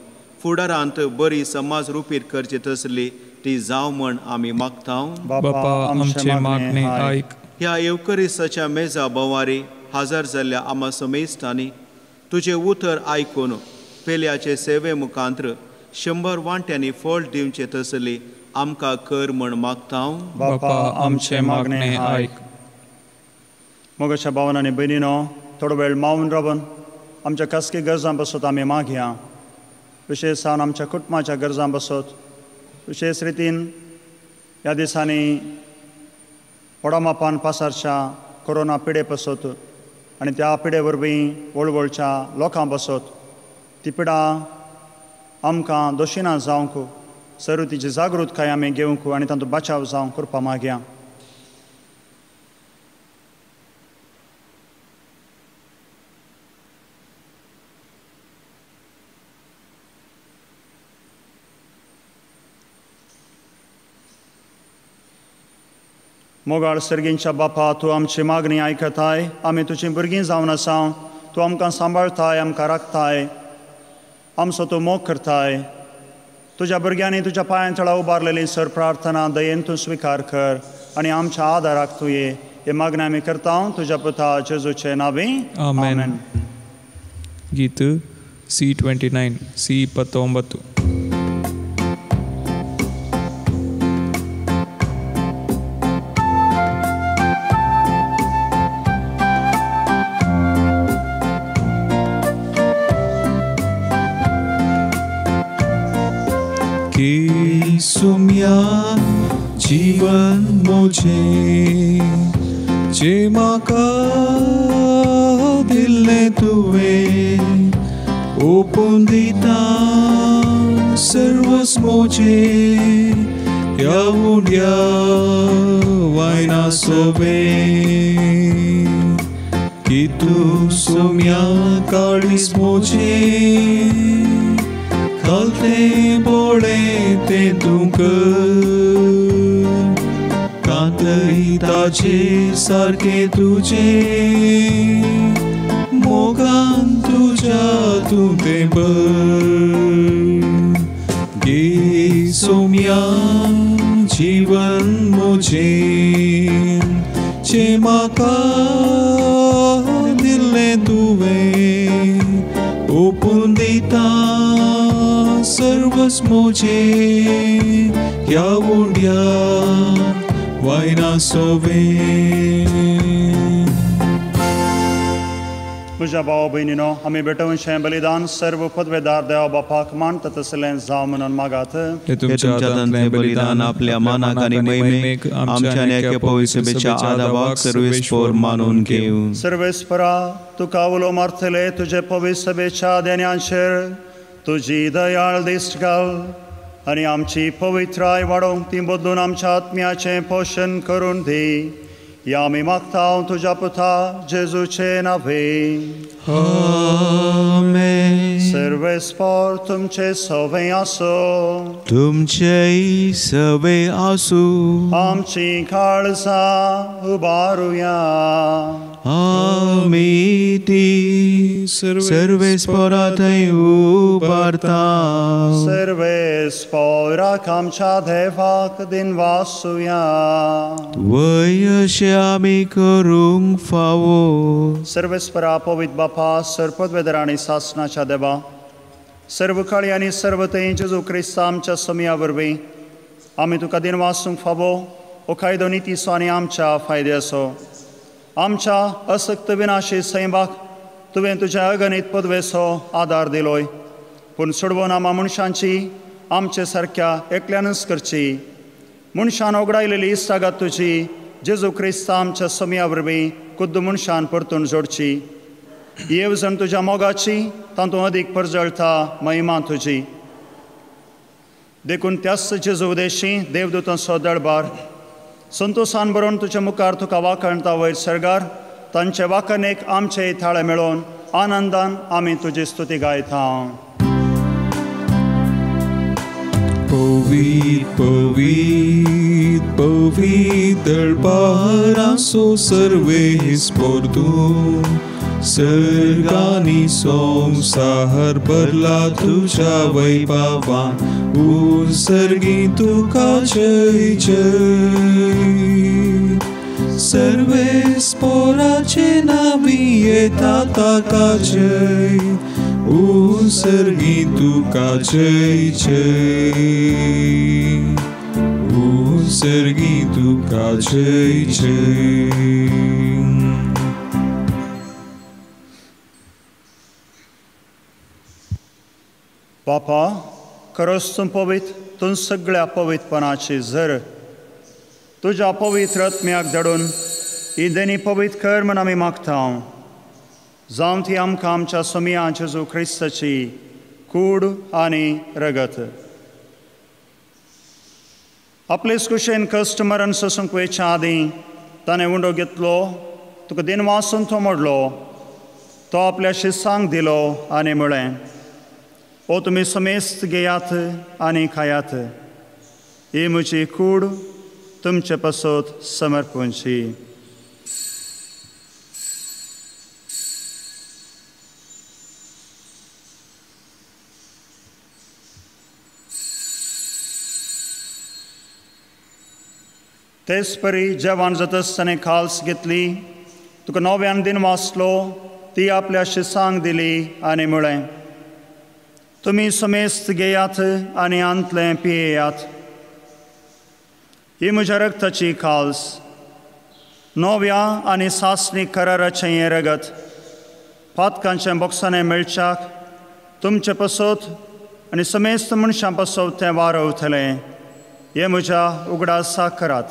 Speaker 3: फुडारांत बरी समाज रुपीत करची तसली ती जावं म्हण आमी मागता।
Speaker 4: बापा आमचे मागणे आयक।
Speaker 3: ह्या येवकरिस्ताच्या मेजा भोंवारी हजर जाल्ल्या आमा समेस्तांनी तुजें उतर आयकून पेल्याचे सेवे मुखांत्र 100 वांट्यांनी फळ दिवचें तसली आमकां कर म्हण मागता।
Speaker 4: बापा आमचे मागणे आयक।
Speaker 2: मोगाच्या भावान आनी भयणीनो, थोडो वेळ मावन रावन आमच्या खासगी गरजां बसत आमी मागया। विशेष जावन आमच्या कुटुंबाच्या गरजां बसत, विशेष रितीन ह्या दिसांनी व्हडा मापान पासारच्या कोरोना पिडे पसत आनी त्या पिडे वरवीं वळवळच्या लोकां बसत ती पिडा आमकां दोशिना जावंक, सर तिची जागृतकाय आमी घेवंक आनी तांचो बचाव जावंक करपा मागया। मोगाळ सर्गींच्या बापा, तूं आमची मागणी आयकताय। आमी तुजी भुरगीं जावन आसा। तूं आमकां सांबाळताय, आमकां राखताय, आमचो तूं मोग करताय। तुज्या भुरग्यांनी तुज्या पांयां तळा उबारलेली सर प्रार्थना दयेन तूं स्विकार कर आनी आमच्या आदाराक तूं ये. हे मागणें आमी करता तुज्या पुता जेजूचे नांवी,
Speaker 4: आमेन. गीत C29 C29. की सुम्या जीवन मुझे जे म्हाका दिल्लें तुवें ओपून दिता सर्वस मोजे ह्या उड्या वायना सोबें की तूं सोम्या काळीस मोजे घालतें बोळें तें तूं कर कांतय ताजे सारकें तुजें मोगान तुज्या तूं तें भर. गे सोम्या जीवन म्हजें जें म्हाका दिल्लें तुवें ओपून दिता सर्वस म्हजें ह्या उड्या वायना सोबें.
Speaker 2: म्हज्या भाव भयणीनो, आमी भेटोवचें बलिदान सर्व पदवेदार देवा बापाक मानता तसलें जावं म्हणून मागात.
Speaker 3: हे तुमच्या हातांतलें बलिदान आपल्या मानाक आनी महिमेक आमच्या आनी एके पवित्र सभेच्या आदावाक सर्वेस्पोर मानून घेवं.
Speaker 2: सर्वेस्परा, तुका उलो मारतले तुजे पवित्र सभेच्या देण्यांचेर तुजी दयाळ दिश्ट घाल आनी आमची पवित्राय वाडोवंक ती बदलून आमच्या आत्म्याचें पोशण करून दी. ह्या आमी मागता तुज्या पुता जेजूचे नांवे.
Speaker 1: आमेन.
Speaker 2: सर्वेस्पोर तुमचे सवे आसूं.
Speaker 1: तुमचेय सवे आसूं.
Speaker 2: आमची काळजां उबारुया.
Speaker 1: आमी ती सर्वेस्पोरा थंय उबारता.
Speaker 2: सर्वेस्पोराक आमच्या देवाक दिनवासुया.
Speaker 1: वय अशें आमी करूंक फावो.
Speaker 2: सर्वेस्परा पवित्र बापा, सर्पदवेदर आनी सासणाच्या देवा, सर्व काळी आनी सर्व थंय जेजू क्रिस्ता आमच्या समया वरवीं आमी तुका दिनवासूंक फावो. हो कायदो नितीचो आनी आमच्या फायद्याचो. आमच्या असक्त विनाशी सैमाक तुवें तुज्या अगणीत पदवेचो आदार दिलोय, पूण सोडवून आमा मनशांची आमचे सारक्या एकल्यानूच करची. मनशान ओगडायलेली इश्टागत तुजी जेजू क्रिस्ता आमच्या समया वरवीं खुद्द मनशान परतून जोडची. येवजण तुज्या मोगाची तातूंत अदीक परजळटा महिमा तुजी. देखून त्याच जेजू उदेशी देवदूतांचो दळबार संतोशान बरोवन तुज्या मुखार तुका वाखणता वयर सर्गार तांचे वाखणेक आमचे थाळे मेळोवन आनंदान आमी तुजी स्तुती गायता.
Speaker 4: पवित्र पवित्र पवित्र दळबाराचो सर्वेस्पोर तूं सर्गांनी संवसार भरला तुज्या वैभवान. उत्सर्गी तुका जय जय. सर्वेस्पोराचे नांवी येता ताका जय. उत्सर्गी तुका जय जय. उत्सर्गी तुका जय जय.
Speaker 2: बापा, खरोच तूं पवित्र, तूं सगळ्या पवित्रपणाची झर. तुज्या पवित्र आत्म्याक धाडून ही देणी पवित्र कर म्हूण आमी मागता. जावं ती आमकां आमच्या सोमया जेजू क्रिस्ताची कूड आनी रगत. आपलेच कुशेन कश्ट मरण सोसूंक वयच्या आदीं ताणें उंडो घेतलो, तुका दिनवासून तो मोडलो, तो आपल्या शिसांक दिलो आनी म्हळें, ओ तुमी समेस्त घेयात आनी खायात, ही म्हजी कूड तुमचे पासत समर्पणची. तेच परी जेवण जातासतना खाल्स घेतली, तुका नव्यान दिन वाचलो, ती आपल्या शिसांक दिली आनी म्हळें, तुमी समेस्त घेयात आनी आंतलें पियेयात. ही म्हज्या रक्ताची खाल्स, नव्या आनी सासणी कराराचें हें रगत, पातकांचें बोक्साणें मेळच्याक तुमचे पसत आनी समेस्त मनशां पसत तें वारवतलें. हें म्हज्या उगडासाक करात.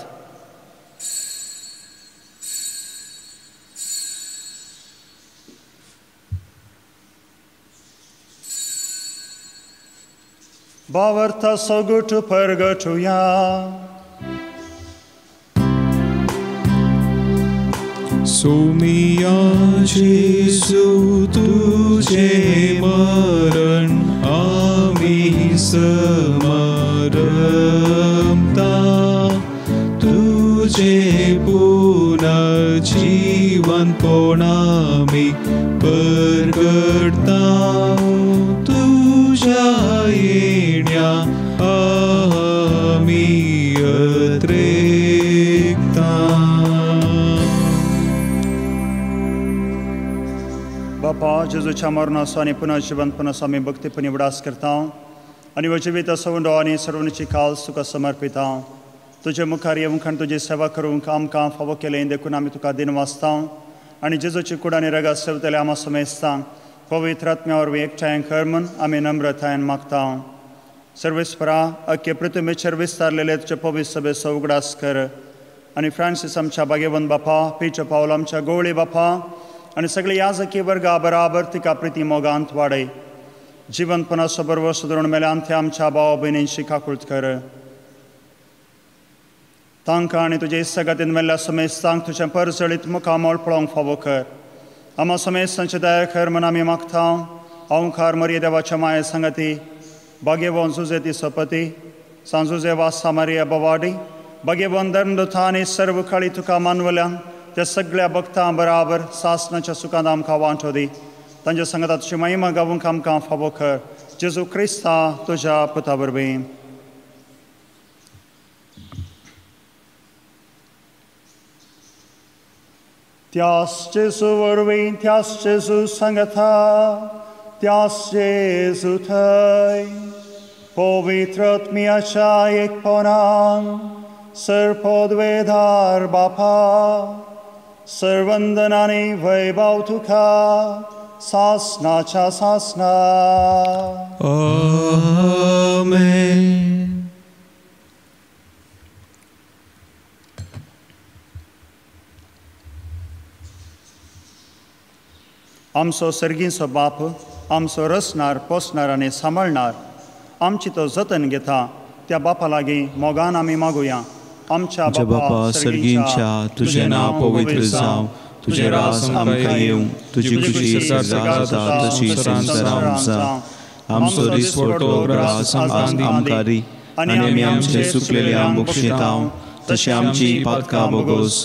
Speaker 2: भावार्था सगट परगटुया.
Speaker 1: सोमिया जेजू तुझे मरण आमी समरमता, तुझे पुनर्जीवनपण आमी परगटता, तुझ्या येण्या आमी अत्रेकता.
Speaker 2: बापा, जेजूच्या मरणाचो आनी पुनर्जिवंतपणाचो आमी भक्तीपणी उगडास करता आनी हो जिविताचो उंडो आनी सर्वणीची काल्स तुका समर्पिता. तुजे मुखार येवंक आनी तुजी सेवा करूंक आमकां फावो केलें देखून आमी तुका दिन वाचता आनी जेजूची कूड आनी रगत सेवतले आमा समेस्तांक पवित्र आत्म्या वरवीं एकठांय कर म्हूण आमी नम्रतायेन मागता. सर्वेस्परा, अख्खे पृथ्वीचेर विस्तारलेले तुजे पवित्र सभेचो उगडास कर आनी फ्रांसीस आमच्या भाग्यवंत बापा, पीटर पावल आमच्या गोवळी बापा आनी सगळे याजकी वर्गा बराबर तिका प्रिती मोगांत वाडय. जिवंतपणाचो बरोबर सुदरून मेल्यान ते आमच्या भाव भयणींशी काकूळत कर. तांकां आनी तुजे इस्सगातीन मेल्ल्या समेस्तांक तुजें परजळीत मुखामळ पळोवंक फावो कर. आमा समेस्तांचे दया कर म्हूण आमी मागता. ओंकार मरिये देवाच्या माये सांगाती, भाग्यवंत जुजे ती सपती, सांजुजे वासा मारिया बवाडी, भाग्यवंत धर्मदुता आनी सर्व काळी तुका मानवल्यान त्या सगळ्या भक्तां बराबर सासनाच्या सुखांत आमकां वांटो दी. तांच्या सांगाता तुजी महिमा गावूंक आमकां फावो कर. जेजू क्रिस्ता तुज्या पुता वरवीं. त्यास जेजू वरवीं, त्यास जेजू सांगाता, त्यास जेजू थंय पवित्र आत्म्याच्या एकपणान सर्पद्वेधार बापा, सर्वंदन आनी वैभव तुका सासनाच्या सासना.
Speaker 1: आमेन.
Speaker 2: आमचो सर्गीचो बाप आमचो रचणार, पोसणार आनी सांबाळणार, आमची तो जतन घेता. त्या बापा लागीं मोगान आमी मागुया. आमच्या
Speaker 3: बापा सर्गींच्या, तुझें नांव पवित्र जावं, तुझें राज आमकां येवं, तुजी खुशी स्वर्गांत जाता तशी संवसारांत जावं. आमचो दिसपडटो ग्रास आज आमकां दी आनी आमी आमचे चुकलेल्यांक बक्षितांव तशें आमची पातकां भोगोस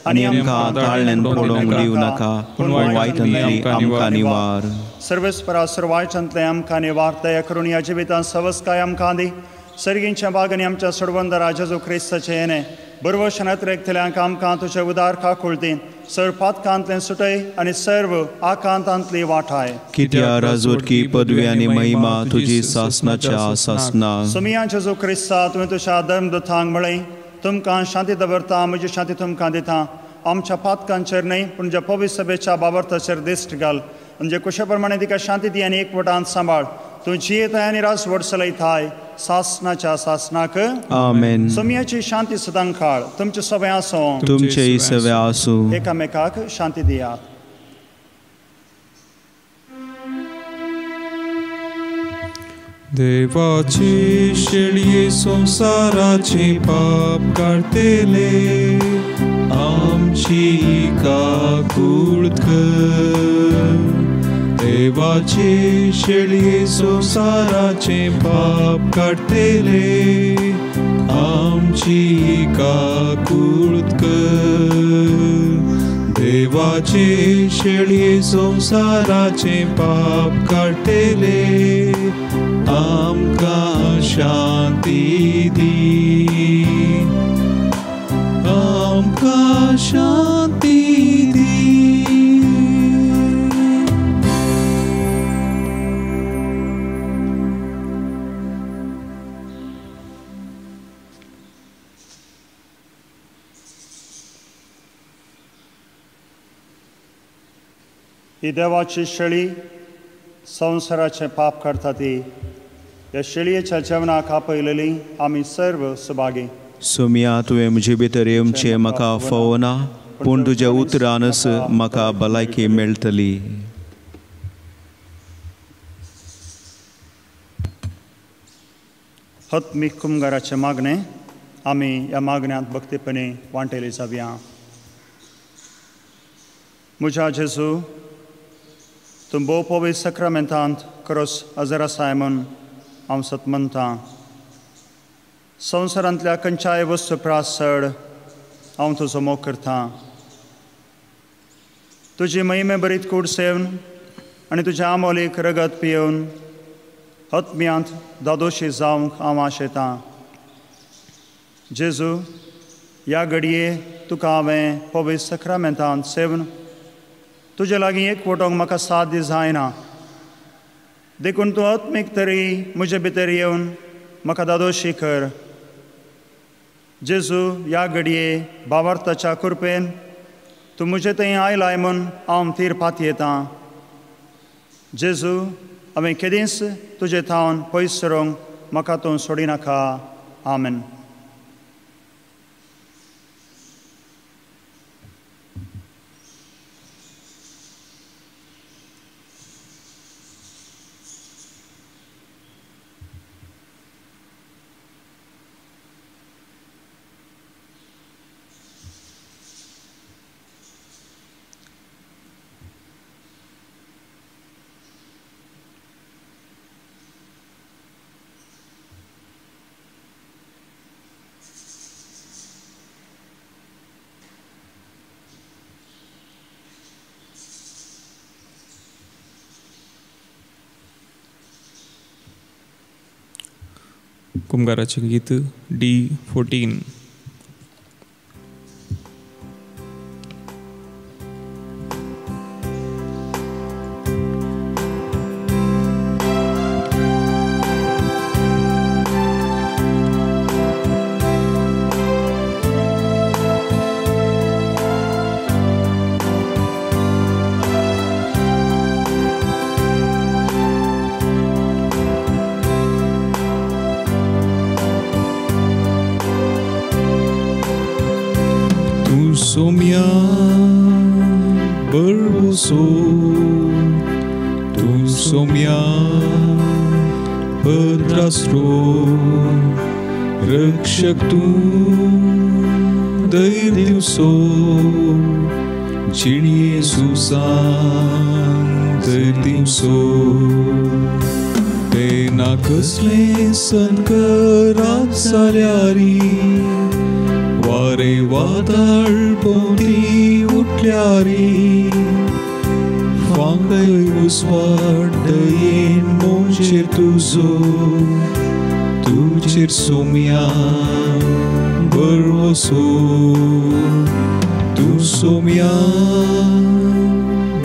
Speaker 3: आनी आमकां ताळ्यान पडोवंक दिवं नाका, पूण वायटांतली आमकां निवार.
Speaker 2: सर्वेस्परा सर्वायटांतलें आमकां निवार. दया करून ह्या जिवितांत सवस्काय आमकां दी. सर्गींच्या बागांनी आमच्या सोडवंदरा जेजू क्रिस्ताचें येणें बरवशन अतिरेकतल्यांक आमकां तुजे उदार काकुळतीन सर्व पातकांतलें सुटय आनी सर्व आकांतांतली वाठाय.
Speaker 3: कित्या राजवटकी पदवी आनी महिमा तुजी सासनाच्या सासना.
Speaker 2: सोमिया जेजू क्रिस्ता, तुवें तुज्या धर्मदुतांक म्हळें, तुमकां शांती दवरता, म्हजी शांती तुमकां दिता. आमच्या पातकांचेर न्हय पूण ज्या पवित्र सभेच्या बाबर्थाचेर दिश्ट घाल म्हणजे कुशे प्रमाणे तिका शांती दी आनी एकवटान सांबाळ. तूं जियेताय आनी राजवट चलयताय सासनाच्या सासनाक.
Speaker 3: आमेन.
Speaker 2: सोमियाची शांती सदां काळ तुमचे सगळे आसूं,
Speaker 3: तुमचे सगळे आसूं.
Speaker 2: एकामेकाक शांती दियात.
Speaker 1: देवाची शेळये संवसाराचे पाप काडटले, आमची काकूळ कर. देवाची शेळये संवसाराचे पाप काडटले, आमची काकूळ कर. देवाचे शेळये संवसाराचे पाप काडटले, आमकां शांती दी, शांती दी.
Speaker 2: ही देवाची शेळी संवसाराचें पाप करता ती ह्या शेळयेच्या जेवणाक आपयलेली आमी सर्व सुभागी.
Speaker 3: सोम्या तुवें म्हजे भितर येवचें म्हाका फावना, पूण तुज्या उतरानच म्हाका भलायकी मेळटली.
Speaker 2: आत्मीक कुमगाराचें मागणें आमी ह्या मागण्यांत भक्तीपणी वांटेली जावया. म्हज्या जेजू, तूं भोव पवित्र सक्रामेंतांत क्रोस हजर आसाय म्हूण हांव सत म्हणटां. संवसारांतल्या खंयच्याय वस्तू प्रास चड हांव तुजो मोग करतां. तुजी महिमे बरीत कूड सेवन आनी तुज्या आमोलीक रगत पियेवन आत्म्यांत दादोशी जावंक हांव आशेतां. जेजू, ह्या घडये तुका हांवें पवित्र सक्रामेंतांत सेवन तुजे लागीं एक वटोवंक म्हाका साध्य जायना, देखून तूं आत्मीक तरी म्हजे भितर येवन म्हाका दादोशी कर. जेजू, ह्या घडये भावार्थाच्या कृपेन तूं म्हजे थंय आयलाय म्हूण हांव तीर पातयेतां. जेजू, हांवें केदींच तुजे थावन पयस सरूंक म्हाका तूं सोडिनाका. आमेन.
Speaker 4: कुमगाराचें गीत D14.
Speaker 1: Somia बरवसो, तूं सोम्या भद्रास्रो, रक्षक तूं धैर्य दिवसो, जिणये सुसान धैर्य दिवसो. तेन्ना कसलें संकरात जाल्यारी, वारे वादळ भोंवती उठल्यारी, फांगय उस्वाड दयेन मोचेर तुजो, तुजेर सोम्या बरवसो, तूं सोम्या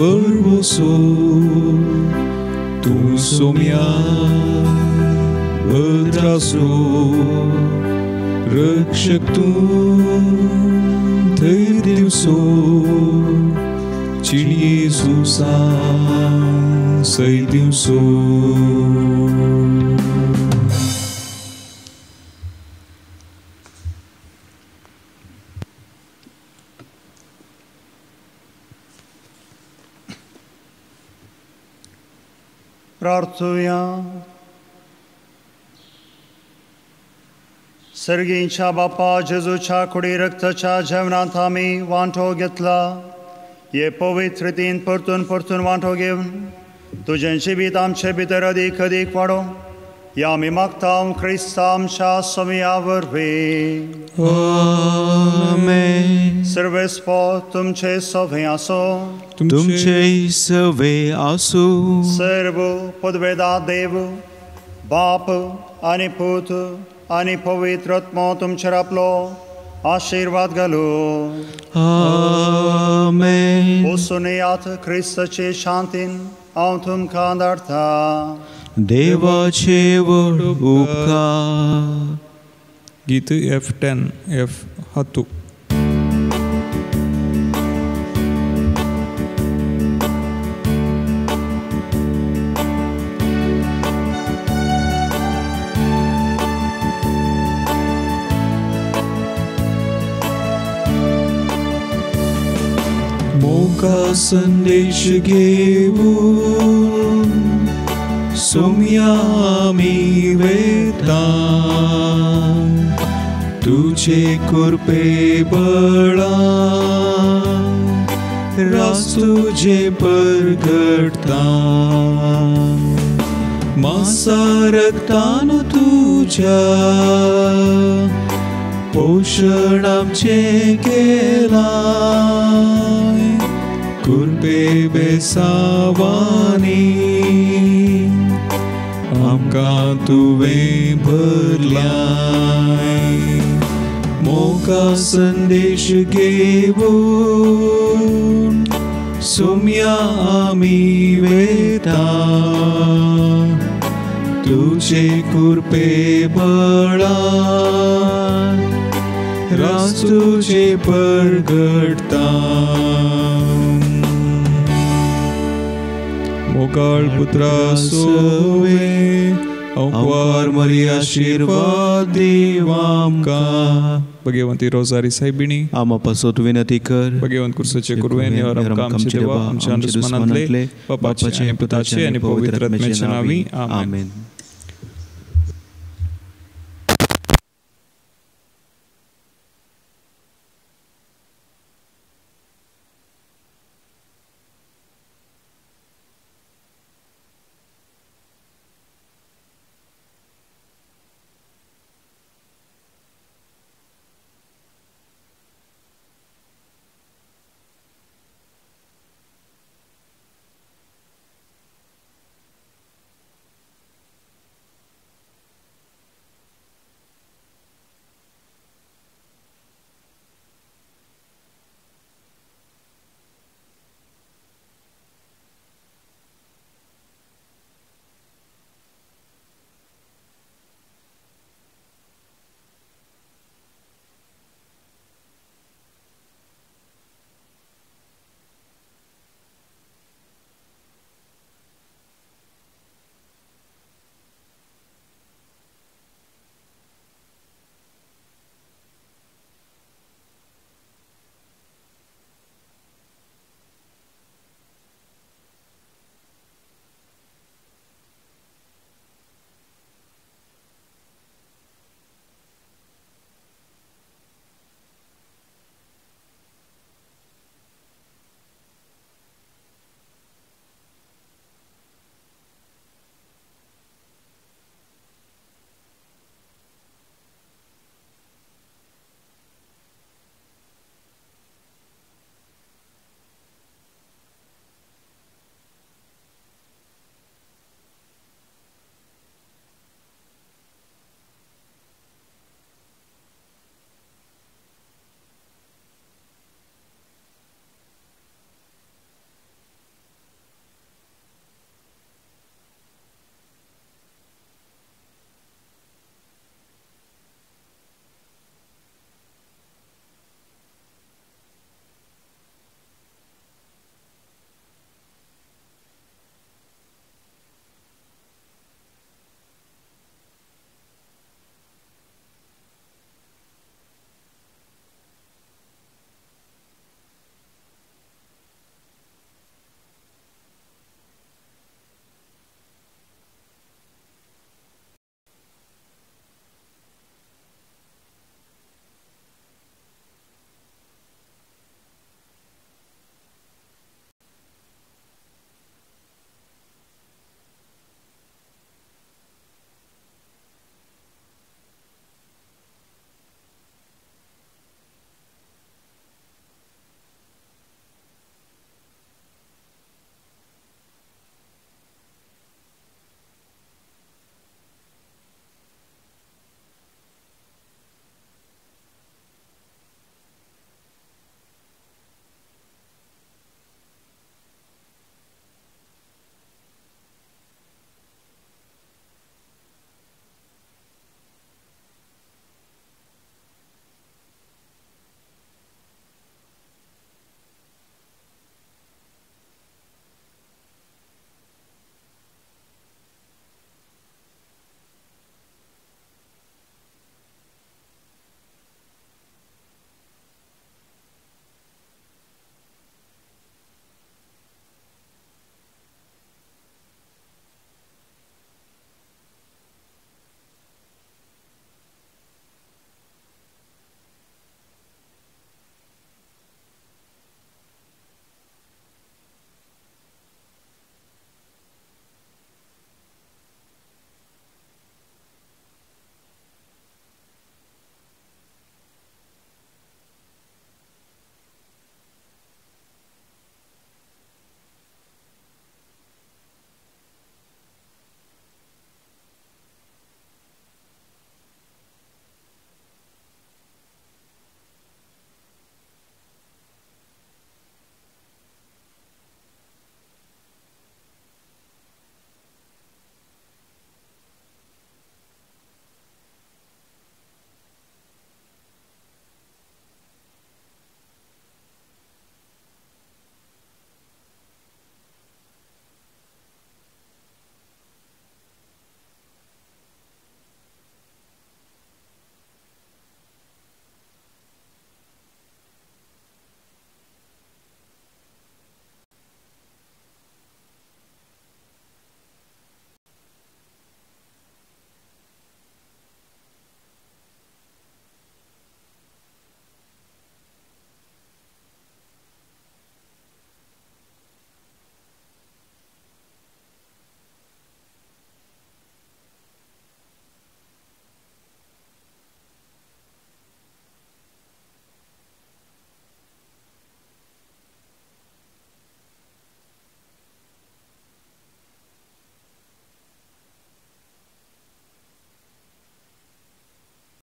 Speaker 1: बरवसो, तूं सोम्या भद्रासो, रक्षक तूं धैर्य दिवसो, जिणये सुसान सय दिवसो.
Speaker 2: प्रार्थुया. सर्गींच्या बापा, जेजूच्या कुडी रक्ताच्या जेवणांत आमी वांटो घेतला. हे पवित्र रितीन परतून परतून वांटो घेवन तुजें जिवीत आमचे भितर अदीक अदीक वाडो, ह्या आमी मागता क्रिस्ता आमच्या सोम्या वरवीं.
Speaker 3: आमेन.
Speaker 2: सर्वेस्पो तुमचे सवे आसो,
Speaker 3: तुमचे सवे आसूं.
Speaker 2: सर्व पदवेदा देव बाप आनी पूत आनी पवित्र आत्मो तुमचेर आपलो आशीर्वाद घालू.
Speaker 3: आमेन.
Speaker 2: वचून क्रिस्ताचे शांतीन हांव तुमकां धाडटा.
Speaker 3: देवाचे व्हड उपकार.
Speaker 4: गीत F10 F 10.
Speaker 1: मोगा संदेश घेऊन सोम्या आमी वेता, तुझे कृपे बळा रास तुझे परगटता. मासा रक्तान तुझ्या पोषण आमचे केलाय, कृपे बेसावानी आमकां तुवें भरलाय. मोगा संदेश घेऊन सोम्या आमी वेता, तुझे कृपे बळा रास तुझे परगटता.
Speaker 4: मोगाळ पुत्रा सोवे
Speaker 1: अंकुर मरी आशीर्वाद दीव आमकां.
Speaker 4: भगवंती रोजारी सायबिणी
Speaker 3: आमा पासत विनती कर.
Speaker 4: भगवंत कुर्साचे कुरवेन आमचे देवा आमच्या दुस्मनांतले बापाचे आनी पुताचे आनी पवित्र आत्म्याच्या नांवी आमेन.